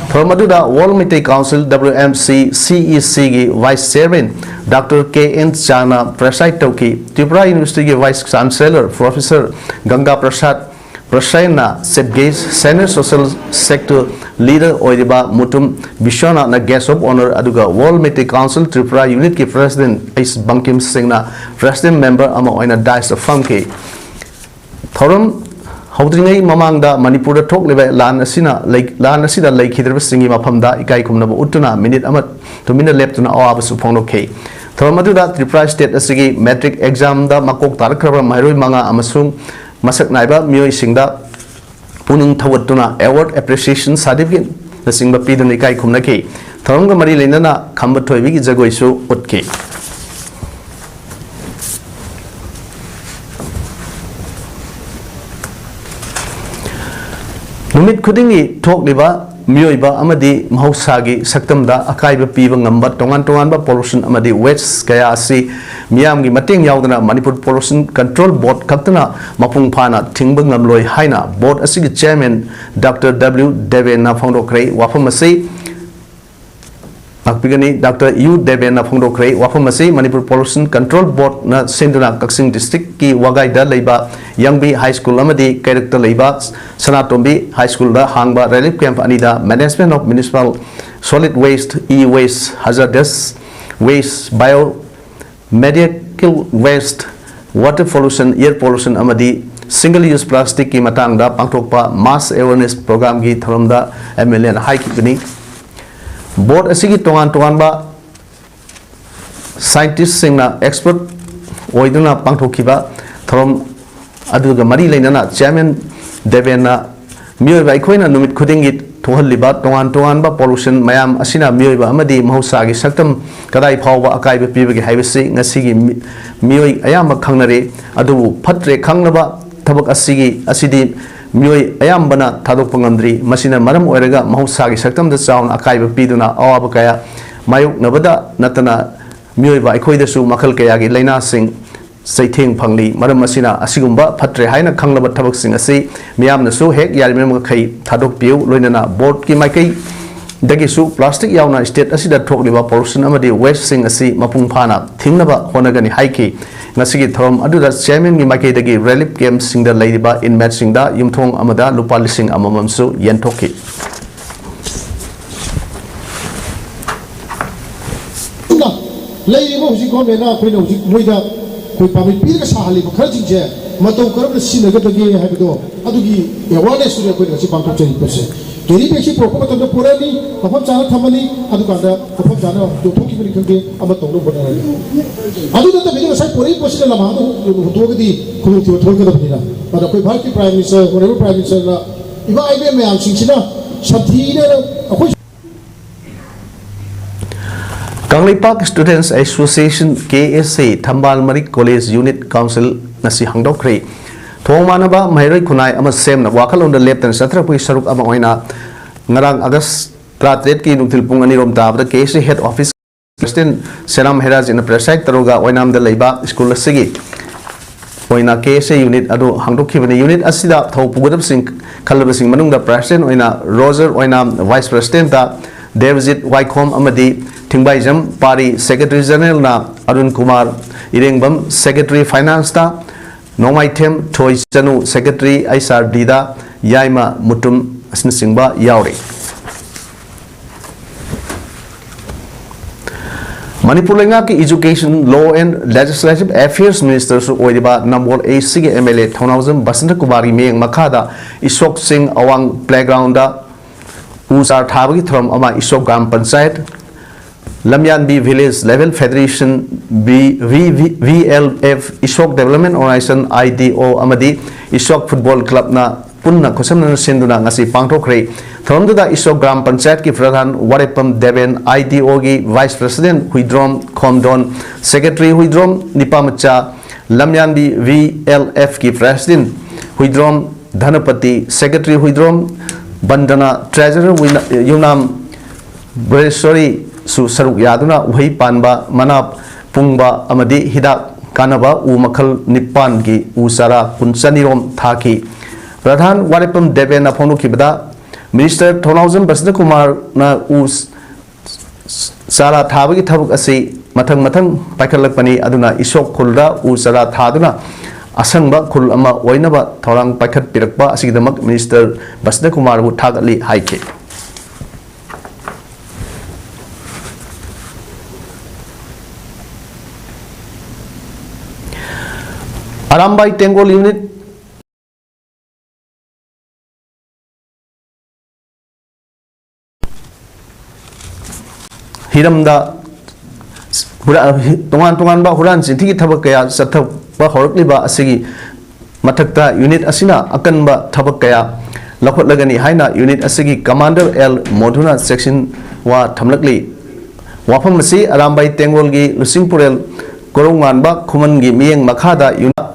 ꯊꯧꯔꯝ ꯑꯗꯨꯗ Waral Meitei council, W M C, C E C ꯒꯤ vice chairman doctor K N ꯆꯥꯅ ꯄ꯭ꯔꯦꯁꯥꯏꯗ ꯇꯧꯈꯤ꯫ ꯇ꯭ꯔꯤꯄꯨꯔꯥ ꯌꯨꯅꯤꯚꯔꯁꯤꯇꯤꯒꯤ ꯚꯥꯏꯁ ꯆꯥꯟꯁꯦꯂꯔ ꯄ꯭ꯔꯣꯐꯦꯁꯔ ꯒꯪꯒꯥ ꯄ꯭ꯔꯁꯥꯗ ꯄ꯭ꯔꯁꯥꯏꯟꯅ chief guest, senior social sector leader ꯑꯣꯏꯔꯤꯕ ꯃꯨꯇꯨꯝ ꯕꯤꯁ꯭ꯋꯅꯥꯊꯅ ꯒꯦꯁ꯭ꯠ ꯑꯣꯐ ꯑꯣꯅꯔ, ꯑꯗꯨꯒ ꯋꯥꯔꯜ ꯃꯩꯇꯩ ꯀꯥꯎꯟꯁꯤꯜ ꯇ꯭ꯔꯤꯄꯨꯔꯥ ꯌꯨꯅꯤꯠꯀꯤ ꯄ꯭ꯔꯦꯁꯤꯗꯦꯟꯠ ꯑꯩꯆ ꯕꯪꯀꯤꯝ ꯁꯤꯡꯅ ꯄ꯭ꯔꯦꯁꯤꯗꯦꯟꯠ ꯃꯦꯝꯕꯔ ꯑꯃ ꯑꯣꯏꯅ ꯗꯥꯏꯁꯇ ꯐꯝꯈꯤ꯫ ꯊꯧꯔꯝ ꯍꯧꯗ꯭ꯔꯤꯉꯩ ꯃꯃꯥꯡꯗ ꯃꯅꯤꯄꯨꯔꯗ ꯊꯣꯛꯂꯤꯕ ꯂꯥꯟ ꯑꯁꯤꯅ ꯂꯩ-, ꯂꯥꯟ ꯑꯁꯤꯗ ꯂꯩꯈꯤꯗ꯭ꯔꯕꯁꯤꯡꯒꯤ ꯃꯐꯝꯗ ꯏꯀꯥꯏ ꯈꯨꯝꯅꯕ ꯎꯠꯇꯨꯅ ꯃꯤꯅꯤꯠ ꯑꯃ ꯇꯨꯃꯤꯟꯅ ꯂꯦꯞꯇꯨꯅ ꯑꯋꯥꯕꯁꯨ ꯐꯣꯡꯗꯣꯛꯈꯤ꯫ ꯊꯧꯔꯝ ꯑꯗꯨꯗ ꯇ꯭ꯔꯤꯄꯨꯔꯥ ꯁ꯭ꯇꯦꯠ ꯑꯁꯤꯒꯤ ꯃꯦꯇ꯭ꯔꯤꯛ ꯑꯦꯛꯖꯥꯝꯗ ꯃꯀꯣꯛ ꯇꯥꯔꯛꯈ꯭ꯔꯕ ꯃꯍꯩꯔꯣꯏ ꯃꯉꯥ ꯑꯃꯁꯨꯡ ꯃꯁꯛ ꯅꯥꯏꯕ ꯃꯤꯑꯣꯏꯁꯤꯡꯗ ꯄꯨꯛꯅꯤꯡ ꯊꯧꯒꯠꯇꯨꯅ ꯑꯦꯋꯥꯔꯗ, ꯑꯦꯄ꯭ꯔꯤꯁꯤꯌꯦꯁꯟ ꯁꯥꯔꯇꯤꯐꯤꯀꯦꯠꯅꯆꯤꯡꯕ ꯄꯤꯗꯨꯅ ꯏꯀꯥꯏ ꯈꯨꯝꯅꯈꯤ꯫ ꯊꯧꯔꯝꯒ ꯃꯔꯤ ꯂꯩꯅꯅ ꯈꯝꯕ ꯊꯣꯏꯕꯤꯒꯤ ꯖꯒꯣꯏꯁꯨ ꯎꯠꯈꯤ꯫ ꯅꯨꯃꯤꯠ ꯈꯨꯗꯤꯡꯒꯤ ꯊꯣꯛꯂꯤꯕ ꯃꯤꯑꯣꯏꯕ ꯑꯃꯗꯤ ꯃꯍꯧꯁꯥꯒꯤ ꯁꯛꯇꯝꯗ ꯑꯀꯥꯏꯕ ꯄꯤꯕ ꯉꯝꯕ ꯇꯣꯉꯥꯟ ꯇꯣꯉꯥꯟꯕ ꯄꯣꯂꯨꯁꯟ ꯑꯃꯗꯤ ꯋꯦꯁ ꯀꯌꯥ ꯑꯁꯤ ꯃꯤꯌꯥꯝꯒꯤ ꯃꯇꯦꯡ ꯌꯥꯎꯗꯅ ꯃꯅꯤꯄꯨꯔ ꯄꯣꯂꯨꯁꯟ ꯀꯟꯇ꯭ꯔꯣꯜ ꯕꯣꯔꯗ ꯈꯛꯇꯅ ꯃꯄꯨꯡ ꯐꯥꯅ ꯊꯤꯡꯕ ꯉꯝꯂꯣꯏ ꯍꯥꯏꯅ ꯕꯣꯔꯗ ꯑꯁꯤꯒꯤ ꯆꯤꯌꯔꯃꯦꯟ ꯗꯥꯛꯇꯔ ꯗꯕ꯭ꯂꯤꯎ ꯗꯦꯕꯦꯟꯅ ꯐꯣꯡꯗꯣꯛꯈ꯭ꯔꯦ꯫ ꯋꯥꯐꯝ ꯑꯁꯤ ꯉꯥꯛꯄꯤꯒꯅꯤ꯫ ꯗꯥꯛꯇꯔ ꯌꯨ ꯗꯦꯕꯦꯟꯅ ꯐꯣꯡꯗꯣꯛꯈ꯭ꯔꯦ꯫ ꯋꯥꯐꯝ ꯑꯁꯤ ꯃꯅꯤꯄꯨꯔ ꯄꯣꯂꯨꯁꯟ ꯀꯟꯇ꯭ꯔꯣꯜ ꯕꯣꯔꯗꯅ ꯁꯤꯟꯗꯨꯅ ꯀꯛꯆꯤꯡ ꯗꯤꯁꯇ꯭ꯔꯤꯛꯀꯤ ꯋꯥꯒꯥꯏꯗ ꯂꯩꯕ ꯌꯥꯡꯕꯤ ꯍꯥꯏ ꯁ꯭ꯀꯨꯜ ꯑꯃꯗꯤ ꯀꯩꯔꯛꯇ ꯂꯩꯕ ꯁꯅꯥꯇꯣꯝꯕꯤ ꯍꯥꯏ ꯁ꯭ꯀꯨꯜꯗ ꯍꯥꯡꯕ ꯔꯤꯂꯤꯐ ꯀꯦꯝꯞ ꯑꯅꯤꯗ Management of Municipal Solid Waste, E-Waste, Hazardous Waste, Bio ꯃꯦꯗꯤꯌꯦꯠ Chemical waste, water pollution, air pollution ꯑꯃꯗꯤ single use plastic ꯀꯤ ꯃꯇꯥꯡꯗ ꯄꯥꯡꯊꯣꯛꯄ mass awareness program ꯒꯤ ꯊꯧꯔꯝꯗ M L A ꯅ ꯍꯥꯏꯈꯤꯕꯅꯤ꯫ Board ꯑꯁꯤꯒꯤ ꯇꯣꯉꯥꯟ ꯇꯣꯉꯥꯟꯕ scientist ꯁꯤꯡꯅ expert ꯑꯣꯏꯗꯨꯅ ꯄꯥꯡꯊꯣꯛꯈꯤꯕ ꯊꯧꯔꯝ ꯑꯗꯨꯒ ꯃꯔꯤ ꯂꯩꯅꯅ Chairman ꯗꯦꯕꯦꯟꯅ ꯃꯤꯑꯣꯏꯕ ꯑꯩꯈꯣꯏꯅ ꯅꯨꯃꯤꯠ ꯈꯨꯗꯤꯡꯒꯤ ꯊꯣꯛꯍꯜꯂꯤꯕ ꯇꯣꯉꯥꯟ ꯇꯣꯉꯥꯟꯕ pollution ꯃꯌꯥꯝ ꯑꯁꯤꯅ ꯃꯤꯑꯣꯏꯕ ꯑꯃꯗꯤ ꯃꯍꯧꯁꯥꯒꯤ ꯁꯛꯇꯝ ꯀꯗꯥꯏ ꯐꯥꯎꯕ ꯑꯀꯥꯏꯕ ꯄꯤꯕꯒꯦ ꯍꯥꯏꯕꯁꯤ ꯉꯁꯤꯒꯤ ꯃꯤ-, ꯃꯤꯑꯣꯏ ꯑꯌꯥꯝꯕ ꯈꯪꯅꯔꯦ꯫ ꯑꯗꯨꯕꯨ ꯐꯠꯇ꯭ꯔꯦ ꯈꯪꯂꯕ ꯊꯕꯛ ꯑꯁꯤꯒꯤ, ꯑꯁꯤꯗꯤ ꯃꯤꯑꯣꯏ ꯑꯌꯥꯝꯕꯅ ꯊꯥꯗꯣꯛꯄ ꯉꯝꯗ꯭ꯔꯤ꯫ ꯃꯁꯤꯅ ꯃꯔꯝ ꯑꯣꯏꯔꯒ ꯃꯍꯧꯁꯥꯒꯤ ꯁꯛꯇꯝꯗ ꯆꯥꯎꯅ ꯑꯀꯥꯏꯕ ꯄꯤꯗꯨꯅ ꯑꯋꯥꯕ ꯀꯌꯥ ꯃꯥꯌꯣꯛꯅꯕꯗ ꯅꯠꯇꯅ ꯃꯤꯑꯣꯏꯕ ꯑꯩꯈꯣꯏꯗꯁꯨ ꯃꯈꯜ ꯀꯌꯥꯒꯤ ꯂꯥꯏꯅꯥꯁꯤꯡ ꯆꯩꯊꯦꯡ ꯐꯪꯂꯤ꯫ ꯃꯔꯝ ꯑꯁꯤꯅ ꯑꯁꯤꯒꯨꯝꯕ ꯐꯠꯇ꯭ꯔꯦ ꯍꯥꯏꯅ ꯈꯪꯂꯕ ꯊꯕꯛꯁꯤꯡ ꯑꯁꯤ ꯃꯤꯌꯥꯝꯅꯁꯨ ꯍꯦꯛ ꯌꯥꯔꯤꯕ ꯃꯈꯩ ꯊꯥꯗꯣꯛꯄꯤꯌꯨ꯫ ꯂꯣꯏꯅꯅ board ꯀꯤ ꯃꯥꯏꯀꯩꯗꯒꯤꯁꯨ plastic ꯌꯥꯎꯅ state ꯑꯁꯤꯗ ꯊꯣꯛꯂꯤꯕ pollution ꯑꯃꯗꯤ waste ꯁꯤꯡ ꯑꯁꯤ ꯃꯄꯨꯡ ꯐꯥꯅ ꯊꯤꯡꯅꯕ ꯍꯣꯠꯅꯒꯅꯤ ꯍꯥꯏꯈꯤ꯫ ꯉꯁꯤꯒꯤ ꯊꯧꯔꯝ ꯑꯗꯨꯗ Chairman ꯒꯤ ꯃꯥꯏꯀꯩꯗꯒꯤ relief camp ꯁꯤꯡꯗ ꯂꯩꯔꯤꯕ inmate ꯁꯤꯡꯗ ꯌꯨꯝꯊꯣꯡ ꯑꯃꯗ ꯂꯨꯄꯥ ꯂꯤꯁꯤꯡ ꯑꯃꯃꯝꯁꯨ ꯌꯦꯟꯊꯣꯛꯈꯤ꯫ ꯑꯗꯨꯅ ꯂꯩꯔꯤꯕ ꯍꯧꯖꯤꯛ government ꯅ ꯑꯩꯈꯣꯏꯅ ꯍꯧꯖꯤꯛ ꯃꯣꯏꯗ ꯑꯩꯈꯣꯏ permit ꯄꯤꯔꯒ ꯁꯥꯍꯜꯂꯤꯕ ꯈꯔꯁꯤꯡꯁꯦ ꯃꯇꯧ ꯀꯔꯝꯅ ꯁꯤꯖꯤꯟꯅꯒꯗꯒꯦ ꯍꯥꯏꯕꯗꯣ ꯑꯗꯨꯒꯤ awareness ꯇꯨꯅꯤ ꯑꯩꯈꯣꯏꯅ ꯉꯁꯤ ꯄꯥꯡꯊꯣꯛꯆꯔꯤꯕꯁꯦ꯫ Carry bag ꯁꯤ ꯄꯨꯔꯛꯄ ꯃꯇꯝꯗ ꯄꯨꯔꯛꯑꯅꯤ, ꯃꯐꯝ ꯆꯥꯅ ꯊꯝꯃꯅꯤ, ꯑꯗꯨꯀꯥꯟꯗ ꯃꯐꯝ ꯆꯥꯅ ꯌꯣꯟꯊꯣꯛꯈꯤꯕꯅꯤ ꯈꯪꯗꯦ, ꯑꯃ ꯇꯧꯅꯕ ꯍꯣꯠꯅꯔꯅꯤ꯫ ꯑꯗꯨ ꯅꯠꯇꯕꯤꯗ ꯉꯁꯥꯏ ꯄꯨꯔꯛꯏ ꯄꯣꯠꯁꯤꯅ ꯂꯝꯍꯥꯡꯗ ꯍꯨꯟꯗꯣꯛꯑꯒꯗꯤ ꯈꯨꯗꯣꯡꯊꯤꯕ ꯊꯣꯛꯂꯛꯀꯗꯕꯅꯤꯅ, ꯑꯗ ꯑꯩꯈꯣꯏ ꯚꯥꯔꯠꯀꯤ Prime Minister, Honourable Prime Minister ꯅ ꯏꯃꯥ ꯏꯕꯦꯟ ꯃꯌꯥꯝꯁꯤꯡꯁꯤꯅ ꯁꯟꯊꯤꯅ ꯑꯩꯈꯣꯏ Kangleipak Students Association, K S A, ꯊꯝꯕꯥꯜ ꯃꯔꯤꯛ College Unit Council ꯉꯁꯤ ꯍꯥꯡꯗꯣꯛꯈ꯭ꯔꯦ꯫ ꯊꯣꯡ ꯃꯥꯟꯅꯕ ꯃꯍꯩꯔꯣꯏ ꯈꯨꯟꯅꯥꯏ ꯑꯃ ꯁꯦꯝꯅꯕ ꯋꯥꯈꯜꯂꯣꯟꯗ ꯂꯦꯞꯇꯅ ꯆꯠꯊꯔꯛꯄꯒꯤ ꯁꯔꯨꯛ ꯑꯃ ꯑꯣꯏꯅ ꯉꯔꯥꯡ August ꯇꯔꯥꯇꯔꯦꯠꯀꯤ ꯅꯨꯡꯊꯤꯜ ꯄꯨꯡ ꯑꯅꯤꯔꯣꯝ ꯇꯥꯕꯗ K S A Head Office President ꯁꯦꯅꯥꯝ ꯍꯦꯔꯥꯖꯤꯠꯅ preside ꯇꯧꯔꯒ ꯑꯣꯏꯅꯥꯝꯗ ꯂꯩꯕ school ꯑꯁꯤꯒꯤ ꯑꯣꯏꯅ K S A unit ꯑꯗꯨ ꯍꯥꯡꯗꯣꯛꯈꯤꯕꯅꯤ꯫ Unit ꯑꯁꯤꯗ ꯊꯧ ꯄꯨꯒꯗꯕꯁꯤꯡ ꯈꯜꯂꯕꯁꯤꯡ ꯃꯅꯨꯡꯗ President ꯑꯣꯏꯅ ꯔꯣꯖꯔ ꯑꯣꯏꯅꯥꯝ, Vice President ꯇ ꯗꯦꯕꯖꯤꯠ ꯋꯥꯏꯈꯣꯝ ꯑꯃꯗꯤ ꯊꯤꯡꯕꯥꯏꯖꯝ ꯄꯥꯔꯤ, Secretary General ꯅ ꯑꯔꯨꯟ ꯀꯨꯃꯥꯔ ꯏꯔꯦꯡꯕꯝ, Secretary Finance ꯇ ꯅꯣꯡꯃꯥꯏꯊꯦꯝ ꯊꯣꯏꯆꯅꯨ, Secretary H R D ꯗ ꯌꯥꯏꯃ ꯃꯨꯇꯨꯝ ꯑꯁꯤꯅꯆꯤꯡꯕ ꯌꯥꯎꯔꯤ꯫ ꯃꯅꯤꯄꯨꯔ ꯂꯩꯉꯥꯛꯀꯤ Education, Law and Legislative Affairs Ministerꯁꯨ ꯑꯣꯏꯔꯤꯕ ꯅꯝꯕꯣꯜ ꯑꯦꯁꯤꯒꯤ MLA ꯊꯧꯅꯥꯎꯖꯝ ꯕꯁꯟꯇ ꯀꯨꯃꯥꯔꯒꯤ ꯃꯤꯠꯌꯦꯡ ꯃꯈꯥꯗ ꯏꯁꯣꯛ ꯆꯤꯡ ꯑꯋꯥꯡ playgroundꯗ ꯎ ꯆꯥꯔ ꯊꯥꯕꯒꯤ ꯊꯧꯔꯝ ꯑꯃ ꯏꯁꯣꯛ ꯒ꯭ꯔꯥꯝ ꯄꯟꯆꯥꯌꯠ, ꯂꯝꯌꯥꯟꯕꯤ Village Level Federation, V- V- V- VLF, Ishok Development Organization, IDO, ꯑꯃꯗꯤ ꯏꯁꯣꯛ Football Clubꯅ ꯄꯨꯟꯅ ꯈꯨꯠꯁꯝꯅꯅ ꯁꯤꯟꯗꯨꯅ ꯉꯁꯤ ꯄꯥꯡꯊꯣꯛꯈ꯭ꯔꯦ꯫ ꯊꯧꯔꯝꯗꯨꯗ ꯏꯁꯣꯛ ꯒ꯭ꯔꯥꯝ ꯄꯟꯆꯥꯌꯠꯀꯤ ꯄ꯭ꯔꯙꯥꯟ ꯋꯥꯔꯦꯞꯄꯝ Deben, IDOꯒꯤ Vice President Huidrom ꯈꯣꯝꯗꯣꯟ, Secretary Huidrom ꯅꯤꯄꯥꯃꯆꯥ, ꯂꯝꯌꯥꯟꯕꯤ VLFꯀꯤ President ꯍꯨꯏꯗ꯭ꯔꯣꯝ ꯙꯅꯄꯇꯤ, Secretary ꯍꯨꯏꯗ꯭ꯔꯣꯝ ꯕꯟꯗꯅꯥ, Treasurer ꯍꯨꯏꯅ- ꯌꯨꯝꯅꯥꯝ ꯕ꯭ꯔꯦꯁꯣꯔꯤꯁꯨ ꯁꯔꯨꯛ ꯌꯥꯗꯨꯅ ꯎꯍꯩ ꯄꯥꯟꯕ, ꯃꯅꯥ ꯄꯨꯡꯕ ꯑꯃꯗꯤ ꯍꯤꯗꯥꯛ ꯀꯥꯟꯅꯕ ꯎ ꯃꯈꯜ ꯅꯤꯄꯥꯟꯒꯤ ꯎ ꯆꯥꯔꯥ ꯀꯨꯟ ꯆꯅꯤꯔꯣꯝ ꯊꯥꯈꯤ꯫ ꯄ꯭ꯔꯙꯥꯟ ꯋꯥꯔꯦꯞꯄꯝ ꯗꯦꯕꯦꯟꯅ ꯐꯣꯡꯗꯣꯛꯈꯤꯕꯗ, Minister ꯊꯧꯅꯥꯎꯖꯝ ꯕꯁꯟꯇꯀꯨꯃꯥꯔꯅ ꯎ ꯆꯥꯔꯥ ꯊꯥꯕꯒꯤ ꯊꯕꯛ ꯑꯁꯤ ꯃꯊꯪ ꯃꯊꯪ ꯄꯥꯏꯈꯠꯂꯛꯄꯅꯤ, ꯑꯗꯨꯅ ꯏꯁꯣꯛ ꯈꯨꯜꯗ ꯎ ꯆꯥꯔꯥ ꯊꯥꯗꯨꯅ ꯑꯁꯪꯕ ꯈꯨꯜ ꯑꯃ ꯑꯣꯏꯅꯕ ꯊꯧꯔꯥꯡ ꯄꯥꯏꯈꯠꯄꯤꯔꯛꯄ ꯑꯁꯤꯒꯤꯗꯃꯛ Minister ꯕꯁꯟꯇꯀꯨꯃꯥꯔꯕꯨ ꯊꯥꯒꯠꯂꯤ ꯍꯥꯏꯈꯤ꯫ ꯑꯔꯥꯝꯕꯥꯏ ꯇꯦꯡꯒꯣꯜ unit ꯍꯤꯔꯝꯗ ꯍꯨꯔꯥ- ꯇꯣꯉꯥꯟ ꯇꯣꯉꯥꯟꯕ ꯍꯨꯔꯥꯟ ꯆꯤꯟꯊꯤꯒꯤ ꯊꯕꯛ ꯀꯌꯥ ꯆꯠꯊꯕ ꯍꯧꯔꯛꯂꯤꯕ ꯑꯁꯤꯒꯤ ꯃꯊꯛꯇ unit ꯑꯁꯤꯅ ꯑꯀꯟꯕ ꯊꯕꯛ ꯀꯌꯥ ꯂꯧꯈꯠꯂꯒꯅꯤ ꯍꯥꯏꯅ unit ꯑꯁꯤꯒꯤ commander ꯑꯦꯜ ꯃꯣꯙꯨꯅ ꯆꯦꯛꯁꯤꯟ ꯋꯥ ꯊꯝꯂꯛꯂꯤ꯫ ꯋꯥꯐꯝ ꯑꯁꯤ ꯑꯔꯥꯝꯕꯥꯏ ꯇꯦꯡꯒꯣꯜꯒꯤ ꯂꯨꯆꯤꯡꯄꯨꯔꯦꯜ ꯀꯣꯔꯧꯉꯥꯟꯕ ꯈꯨꯃꯟꯒꯤ ꯃꯤꯠꯌꯦꯡ ꯃꯈꯥꯗ